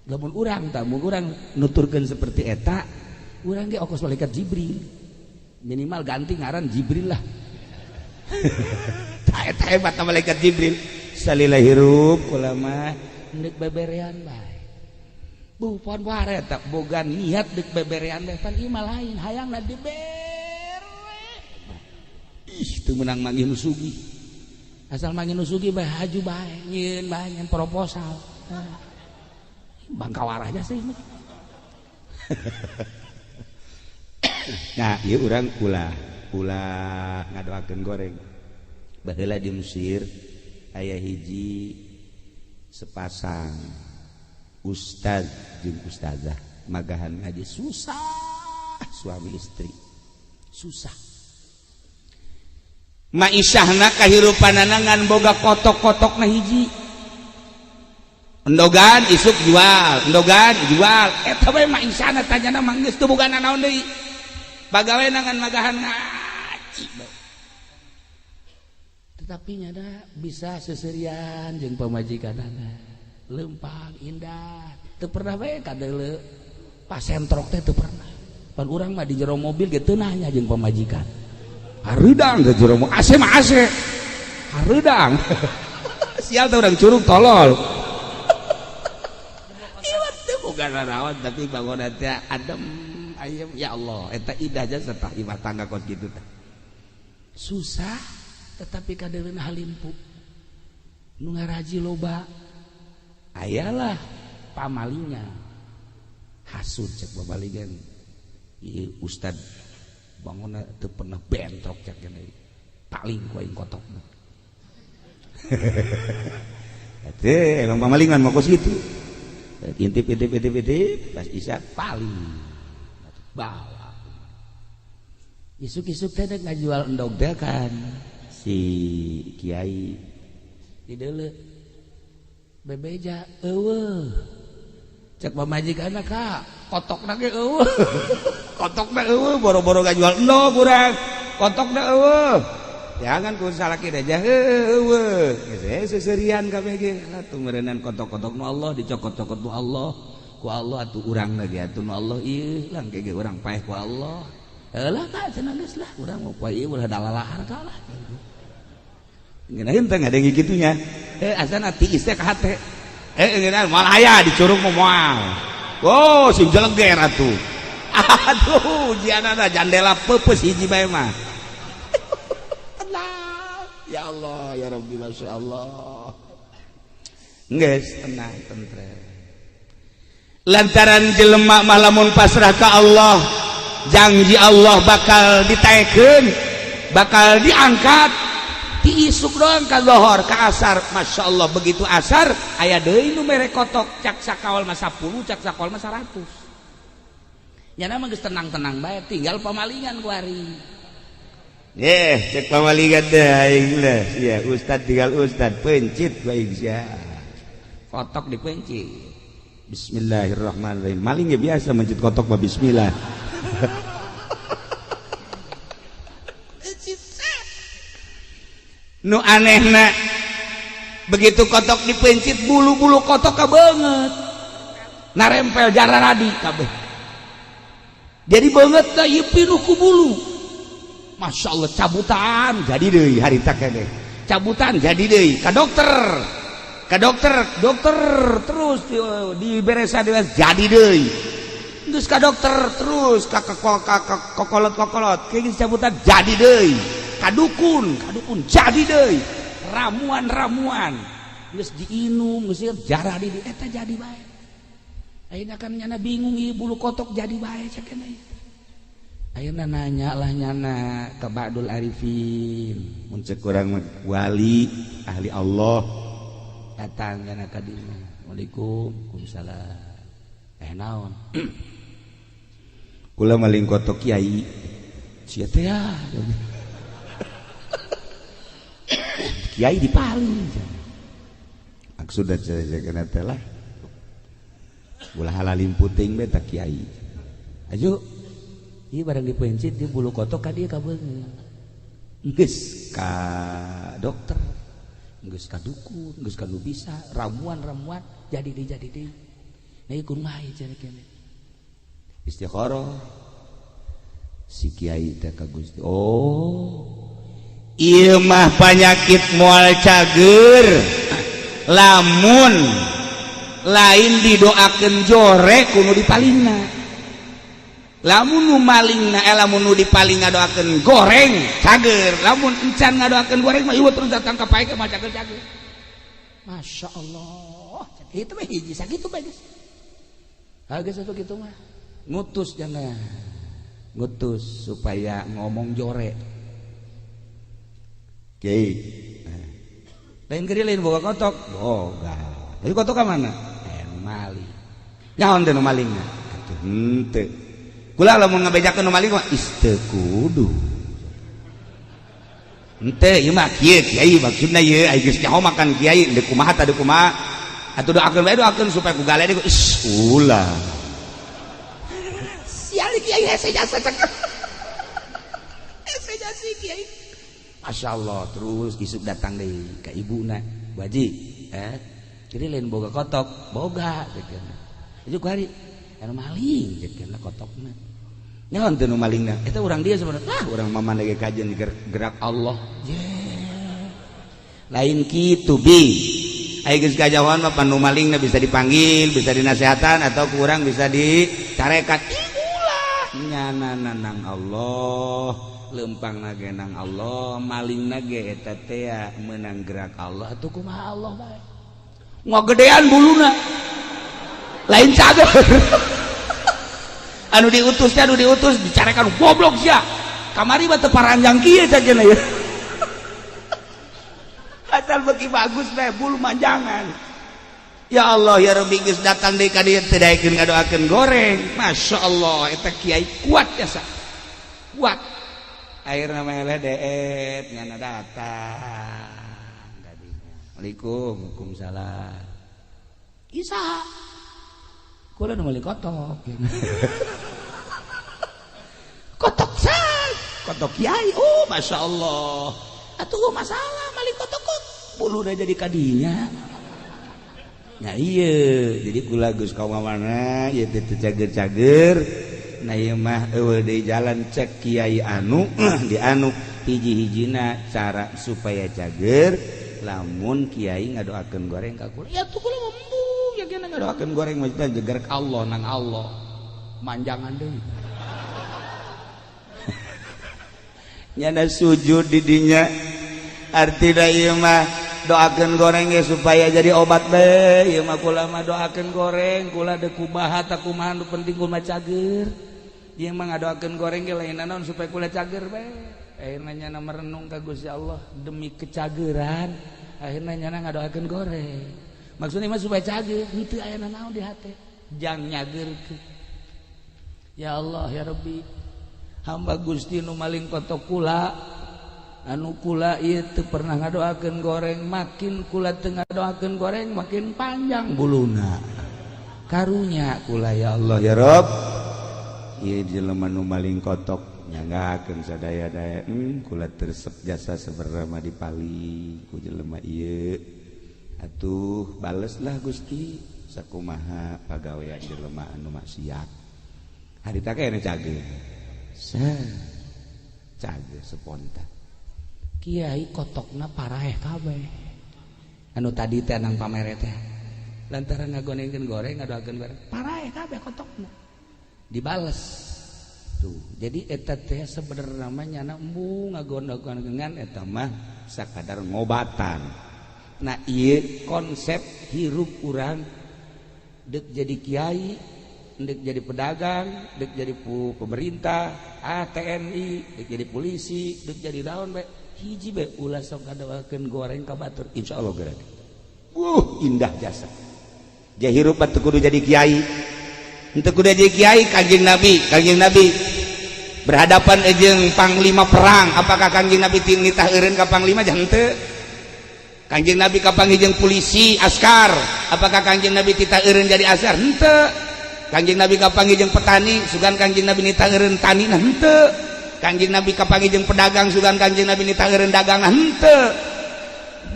Lamun urang tah, mun urang nuturkeun seperti eta, urang ge okos malaikat Jibril, minimal ganti ngaran Jibril lah. Tah, eta hebat malaikat Jibril. Salila hirup kula mah endek beberean bae. Bu pon ware tak boga niat dek beberean bae, pan ieu mah lain hayangna dibere. Ih, teu meunang manggih nu sugih. Asal mangin nu sugih bae haju bae, nyieun bae nyen proposal. Bangka warahnya sih. Nah, ieu urang ulah ulah ngadoakeun goreng. Baheula di Mesir aya hiji sepasang ustaz jeung ustazah magahan ngaji susah, suami istri susah. Maisahna kahirupanana ngan boga kotok-kotokna hiji. Endogan isuk jual, endogan jual. Eta we maisahna tanyana mah geus teu boga nanaon deui. Pagawe ngan magahan ngaji. Tetapi nyada bisa seserian jeung pamajikanana. Lempang indah, teu pernah bae kadeuleu pasentrok teh teu pernah. Pan urang mah di jero mobil ge teu nanya jeung pamajikan. Hareudang ke jero mobil, AC mah AC. Hareudang. Sial teh urang curug tolol. Ieu teh boga nanaon tapi bangunan teh adem ayem ya Allah, eta indah jasa tah imah tangga kos kitu teh. Susah tetapi kadeuleuna halimpu. Nu ngaraji loba ayalah pamalinya. Hasud cek babaligan. Ieu ustad bangunna teu pernah bentrok cek gini. Paling ku aing kotokna. Teh emang pamalingan mah kos kitu. Intip intip intip intip pas isya paling bawa. Isuk-isuk teh dek ngajual endog teh kan si kiai di deuleu bebeja eueuh cek pamajikanna ka kotokna ge eueuh kotokna eueuh boro-boro ngajual endog urang kotokna eueuh jangan ku salaki aja eueuh geus seserian kabeh ge atuh meureunnan kotok-kotok nu Allah dicokot-cokot nu Allah ku Allah atuh urangna ge atuh nu Allah ieu lang ge urang paeh ku Allah heulah ka cenah geus lah urang mah poe ieu ulah dalalahar ka lah ngeunaheun teh ngadenge kitunya asana tiis teh ka hate ngeunaheun moal aya dicurug mah moal oh sing jeleger atuh aduh ujianana jandela peupeus hiji bae mah tenang ya Allah ya Rabbi masya Allah geus tenang tentrem lantaran jelema mah lamun pasrah ka Allah janji Allah bakal ditaekeun bakal diangkat ti isuk doang ka lohor ka asar masya Allah begitu asar aya deui nu mere kotok cak sakawal mah 10 cak sakawal mah 100 nyana mah geus tenang-tenang bae tinggal pamalingan kuari cek pamalingan teh aing lah sia ustad tinggal ustad pencit bae sia kotok dipencit. Bismillahirrahmanirrahim. Maling ya biasa mencit kotok mah bismillah. Nu anehna begitu kotok dipencit bulu-bulu kotok ka banget narempel jararadi kabeh jadi banget teh ieu pinuh ku bulu Masya Allah cabutan jadi deui harita keneh cabutan jadi deui ka dokter dokter terus diberesan jadi deui terus ka dokter terus ka kokolot-kokolot kayak gitu cabutan jadi deui ka dukun jadi deui ramuan-ramuan geus diinum geus jarah di eta jadi bae ayeuna kan nyana bingung ieu bulu kotok jadi bae cek keneh ayeuna nanya lah nyana ka Ba'dul Arifin mun cek urang wali ahli Allah datang nyana ka dieu Assalamualaikum waalaikumsalam naon kula maling kotok kiai sia teh ya kiai dipaling maksudna cenah teh lah ulah halalim puting bae tah kiai aju ieu barang dipencit di bulu kotok ka dieu kabeungeut geus ka dokter geus ka dukun geus ka nu bisa ramuan-ramuan jadi deui nah ieu kumaha ieu cenah kene istikharah si kiai teh ka Gusti oh ieu mah panyakit moal cager lamun lain didoakeun jore kudu dipalingna Lamun nu maling na lamun nu dipaling ngadoakeun goreng cager, lamun encan ngadoakeun goreng mah ieu terus datang ka pae mah cager cager. Masya Allah, itu mah hiji sakitu bae geus. Geus atuh kitu mah. Ngutus jangan ngutus supaya ngomong jore. Kiai. Lain gede lain boga kotok, boga. Tapi kotok ka mana? Nu maling. Nyaon teh nu malingna? Atuh henteu. Kula lamun ngabejakeun nu maling mah teu kudu. Henteu ieu mah kieu kiai maksudna ieu ai geus nyaho makan kiai deuk kumaha tah deuk kumaha. Atuh doakeun bae doakeun supaya ku galede is ulah. Sial kiai hese jasa cakep. Hese jasa kiai. Masya Allah terus isuk datang deui ka ibuna. Bu Haji, jadi lain boga kotok, boga ceuk. Ieu ku hari anu maling ceuk kotokna. Nyaon teu nu malingna? Eta urang dia sebenarnya. Ah, urang mah maneh ge kajian gerak Allah. Yeah. Lain kitu bi. Ai geus kajawan mah panu malingna bisa dipanggil, bisa dinasehatan atau kurang bisa dicarekan. Ulah nyana nang Allah, lempang ge nang Allah, malingna ge eta teh meunang gerak Allah atuh kumaha Allah bae. Ngagedean buluna. Lain cager. Anu diutus teh anu diutus dicarekan goblok sia. Kamari mah teu paranjang kieu cageuna ya. Asal beuki bagus bae bulu manjangan. Ya Allah ya Rabbi geus datang deui ka dieu teu daekeun ngadoakeun goreng. Masya Allah eta kiai kuat jasa. Kuat. Akhirna mah eleh deet ngana datang kadinya. Assalamualaikum, waalaikumsalam. Isa. Kula nu meuli kotok. Kotok san, kotok kiai. Oh, Masya Allah. Atuh masalah mali kotok kok. Bulu udah jadi kadinya. Ya iya, jadi kula geus ka mana ieu teh teu cager-cager. Nah ieu mah eueuh deui jalan cek kiai anu di anu hiji-hijina cara supaya cager lamun kiai ngadoakeun goreng ka kula. Ya tuh kula embung ya kena ngadoakeun goreng maksudna jeger ka Allah nang Allah. Manjangan deui. Nyana sujud di dinya artina ieu mah doakeun goreng ge supaya jadi obat bae ieu mah kula mah doakeun goreng kula deuk kumaha ta kumaha nu penting kula cager ieu mah ngadoakeun goreng ge lain naon supaya kula cager bae akhirna nyana merenung ka Gusti Allah demi kecageran akhirna nyana ngadoakeun goreng maksudna mah supaya cager henteu aya naon di hate jang nyageurkeun ya Allah ya Rabbi hamba Gusti nu maling kotok kula anu kula ieu teu pernah ngadoakeun goreng makin kula teu ngadoakeun goreng makin panjang buluna karunya kula ya Allah ya Rabb ieu jelema nu maling kotok nyanggakeun sadaya-daya kula tersep jasa sebenarnya mah dipaling ku jelema ieu atuh baleslah Gusti sakumaha pagawean jelema anu maksiat harita kene cager cager spontan kiai kotokna paraeh kabeh anu tadi teh nang pamere teh lantaran ngagonengkeun goreng ngadoakeun goreng paraeh kabeh kotokna dibales tuh jadi eta teh sebenarnya mah nyana embung ngagondogan eta mah sakadar ngobatan. Nah ieu konsep hirup urang deuk jadi kiai deuk jadi pedagang deuk jadi pemerintah TNI deuk jadi polisi deuk jadi naon bae hiji bae ulah sok ngadoakeun goreng ka batur insyaallah geura. Indah jasa. Dia hirup teu kudu jadi kiai. Henteu kudu jadi kiai Kanjeng Nabi berhadapan jeung panglima perang, apakah Kanjeng Nabi nitah eureun ka panglima jangan henteu? Kanjeng Nabi kapanggih jeung polisi askar, apakah Kanjeng Nabi titah eureun jadi askar? Henteu. Kanjeng Nabi kapanggih jeung petani, sugan Kanjeng Nabi nitah eureun tani nah henteu. Kanjeng Nabi kapanggih jeung pedagang sugan Kanjeng Nabi nitah eureun dagang nah henteu.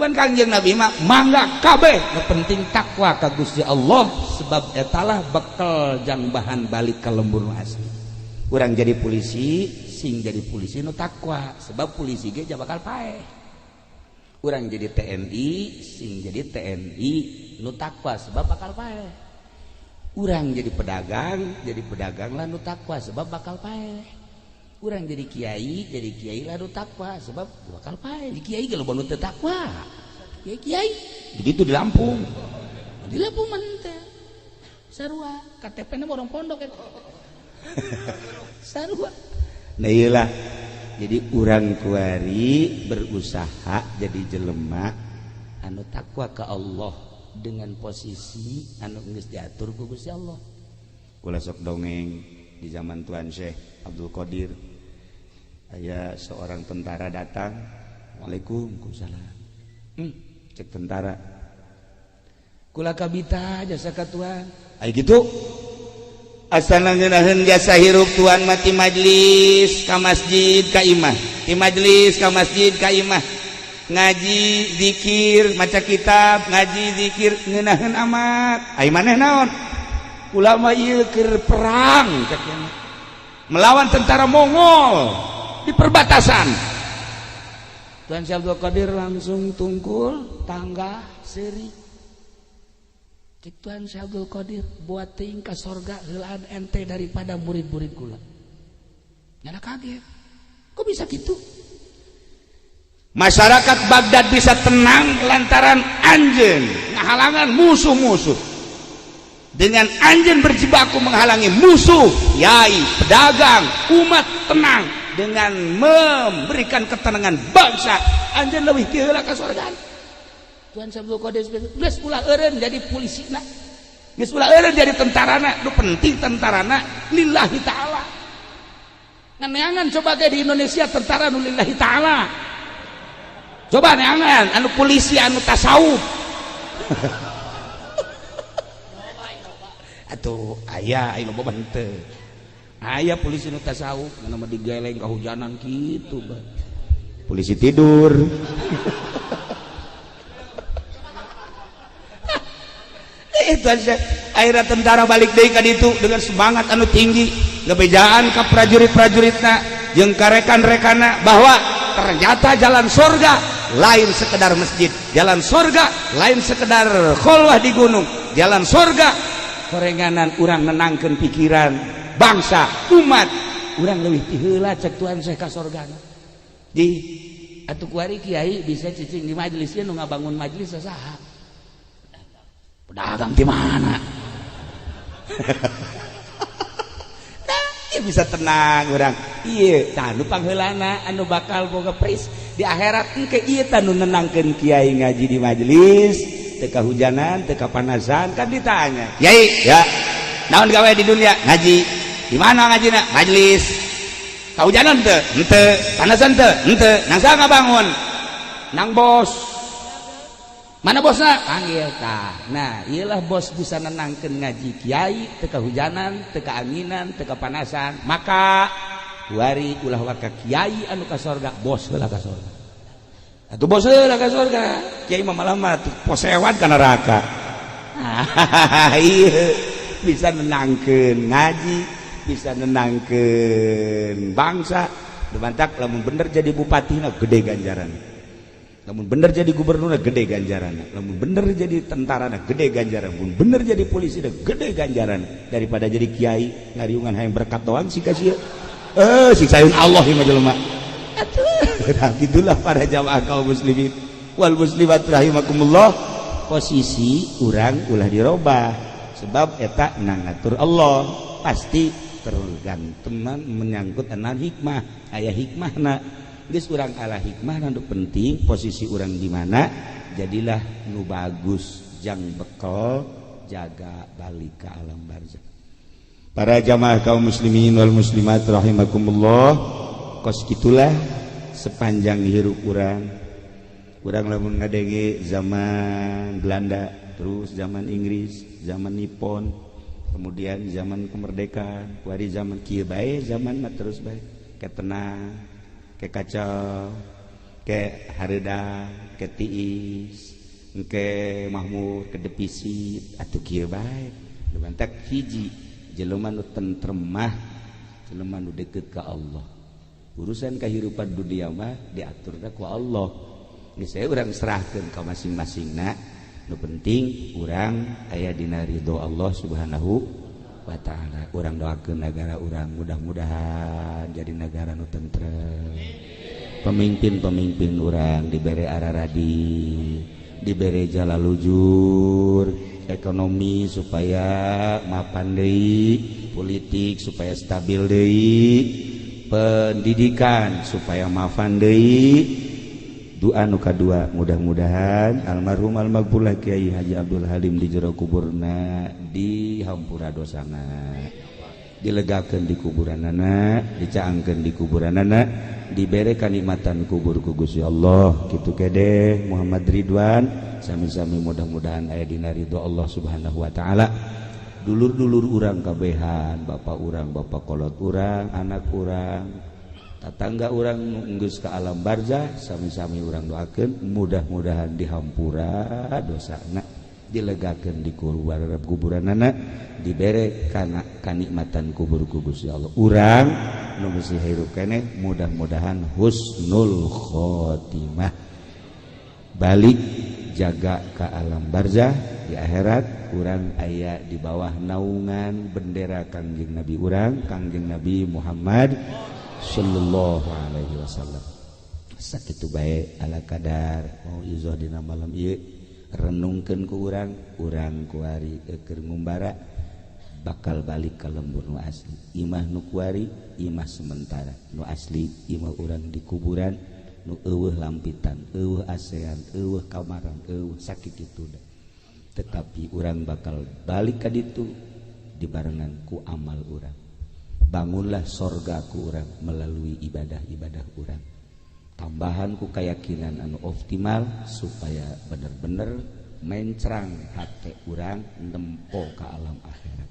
Bukan Kanjeng Nabi mah mangga kabeh nu penting takwa ka Gusti Allah sebab etalah bekal jang bahan balik ka lembur nu asli. Urang jadi polisi sing jadi polisi nu takwa sebab polisi ge bakal paeh. Urang jadi TNI sing jadi TNI nu takwa sebab bakal paeh. Urang jadi pedagang lah nu takwa sebab bakal paeh. Urang jadi kiai lah nu takwa sebab bakal paeh. Di kiai kalau nu teu takwa. Kiai begitu di Lampung. Di Lampung mah teh. Sarua KTP-na orang pondok eta. Sarua. Nah iyalah. Jadi urang kuari berusaha jadi jelema anu takwa ke Allah dengan posisi anu geus diatur ku Gusti Allah. Kula sok dongeng di zaman Tuan Syekh Abdul Qadir. Aya seorang tentara datang, "Waalaikumsalam." Cek tentara. Kula kabita jasa ka tuan. Ai kitu. Asana ngeunaheun jasa hirup tuan mati majlis ka masjid ka imah. Ti majlis ka masjid ka imah. Ngaji zikir maca kitab ngaji zikir ngeunaheun amat. Ai maneh naon? Kula mah ieu keur perang cek melawan tentara Mongol di perbatasan. Tuan Syekh Abdul Qadir langsung tungkul tangga seuri. Cek Tuan Syekh Abdul Qadir buat teuing ka sorga heulaan ente daripada murid-murid kula. Nyana kaget. Kok bisa gitu? Masyarakat Baghdad bisa tenang lantaran anjeun ngahalangan musuh-musuh. Dengan anjeun berjibaku menghalangi musuh, yai, pedagang, umat tenang dengan memberikan ketenangan bangsa. Anjeun leuwih ti heula ka sorga. Tuan Syekh Abdul Qadir geus ulah eureun jadi polisina. Geus ulah eureun jadi tentarana, nu penting tentarana lillahi ta'ala. Nganeangan coba ge di Indonesia tentara nu lillahi ta'ala. Coba neangan anu polisi anu tasawuf. Atuh aya aya loba henteu. Aya polisi nu tasawuf mana mah digeleng kahujanan kitu bah. Polisi tidur. Itu aja. Akhirnya tentara balik deui ka ditu dengan semangat anu tinggi, ngebejaan ka prajurit-prajuritna jeung ka rekan-rekanna bahwa ternyata jalan surga lain sekedar masjid, jalan surga lain sekedar kholwah di gunung, jalan surga korenganan urang nenangkeun pikiran bangsa umat urang leuwih ti heula cek Tuhan Syekh ka sorgana. Di atuh kuari kiai bisa cicing di majelis nu ngabangun majelis saha? Pedagang di mana? Nah, bisa tenang urang. Ieu tah nu pangheulana anu bakal boga pris di akhirat engke ieu tah nu nenangkeun kiai ngaji di majelis, teu kahujanan, teu kapanasan kan ditanya. Kiai, ya. Naon gawe di dunia? Ngaji. Di mana ngajina? Majelis. Kahujanan teu? Henteu. Panasan teu? Henteu. Nang saha ngabangun? Nang bos. Mana bosna? Panggil tah. Nah, iyalah bos bisa nenangkeun ngaji kiai teu kahujanan, teu kaanginan, teu kapanasan. Maka wari ulah waka kiai anu ka sorga, bos heula ka sorga. Atuh bos heula ka sorga. Kiai mah malah mah posewat ka neraka. Ieu bisa nenangkeun ngaji, bisa nenangkeun bangsa. Dumantak lamun bener jadi bupatina gede ganjaran. Lamun bener jadi gubernur gede ganjaran, lamun bener jadi tentara gede ganjaran, lamun bener jadi polisi gede ganjaran daripada jadi kiai ngariungan hayang berkat doang sih kasih. Siksaeun Allah ieu mah jelema. Atuh, nah, gitulah para jamaah kaum muslimin wal muslimat rahimakumullah. Posisi urang ulah dirobah sebab eta nang ngatur Allah pasti tergantung menyangkut enan hikmah, aya hikmahna. Geus urang ala hikmah nu penting posisi urang di mana jadilah nu bagus jang bekal jaga balik ke alam barzah. Para jamaah kaum muslimin wal muslimat rahimakumullah, kos kitulah sepanjang hirup urang. Urang lamun ngadenge zaman Belanda, terus zaman Inggris, zaman Nippon, kemudian zaman kemerdekaan, kuari zaman kieu bae, zaman mah terus bae ketenang, ke kacau, ke hareudang, ke tiis, ke mahmur, ke defisit, atuh kieu bae. Lumantak hiji jelema nu tentrem mah, jelema nu deukeut ka Allah. Urusan kahirupan dunia mah diaturna ku Allah. Geus saya urang serahkeun ka masing-masingna. Nu penting urang aya dina ridho Allah Subhanahu wa ta'ala. Urang doakeun negara urang mudah-mudahan jadi negara nu tentrem. Pemimpin-pemimpin urang dibere araradi, dibere jalalujur, ekonomi supaya mapan deui, politik supaya stabil deui, pendidikan supaya mapan deui. Doa nu kadua, mudah-mudahan almarhum almaghfurlah Kiai Haji Abdul Halim di jero kuburna dihampura dosana, dilegakeun di kuburanana, dicaangkeun di kuburanana, dibere kanikmatan kubur ku Gusti Allah. Kitu kede Muhammad Ridwan sami-sami mudah-mudahan aya dina ridho Allah Subhanahu wa taala. Dulur-dulur urang kabehan, bapak urang, bapak kolot urang, anak urang, tatangga urang geus ka alam barzah, sami-sami urang doakeun mudah-mudahan dihampura dosana, dilegakeun di kuburanana, dibere kana kanikmatan kubur ku Gusti Allah. Urang nu masih hirup keneh mudah-mudahan husnul khotimah, balik jaga ke alam barzah di akhirat urang aya di bawah naungan bendera Kangjeng Nabi urang, Kangjeng Nabi Muhammad sallallahu alaihi wasallam. Sakitu bae ala kadar mau izoh dina malam ieu, renungkeun ku urang, urang kuari keur ngumbara bakal balik ka lembur nu asli. Imah nu kuari imah sementara, nu asli imah urang di kuburan nu eueuh lampitan, eueuh asean, eueuh kamaran, eueuh sakit itu. Tetapi urang bakal balik ka ditu dibarengan ku amal urang. Bangunlah sorga ku urang melalui ibadah-ibadah urang. Tambahan ku keyakinan anu optimal supaya bener-bener mencrang hati urang nempo ke alam akhirat.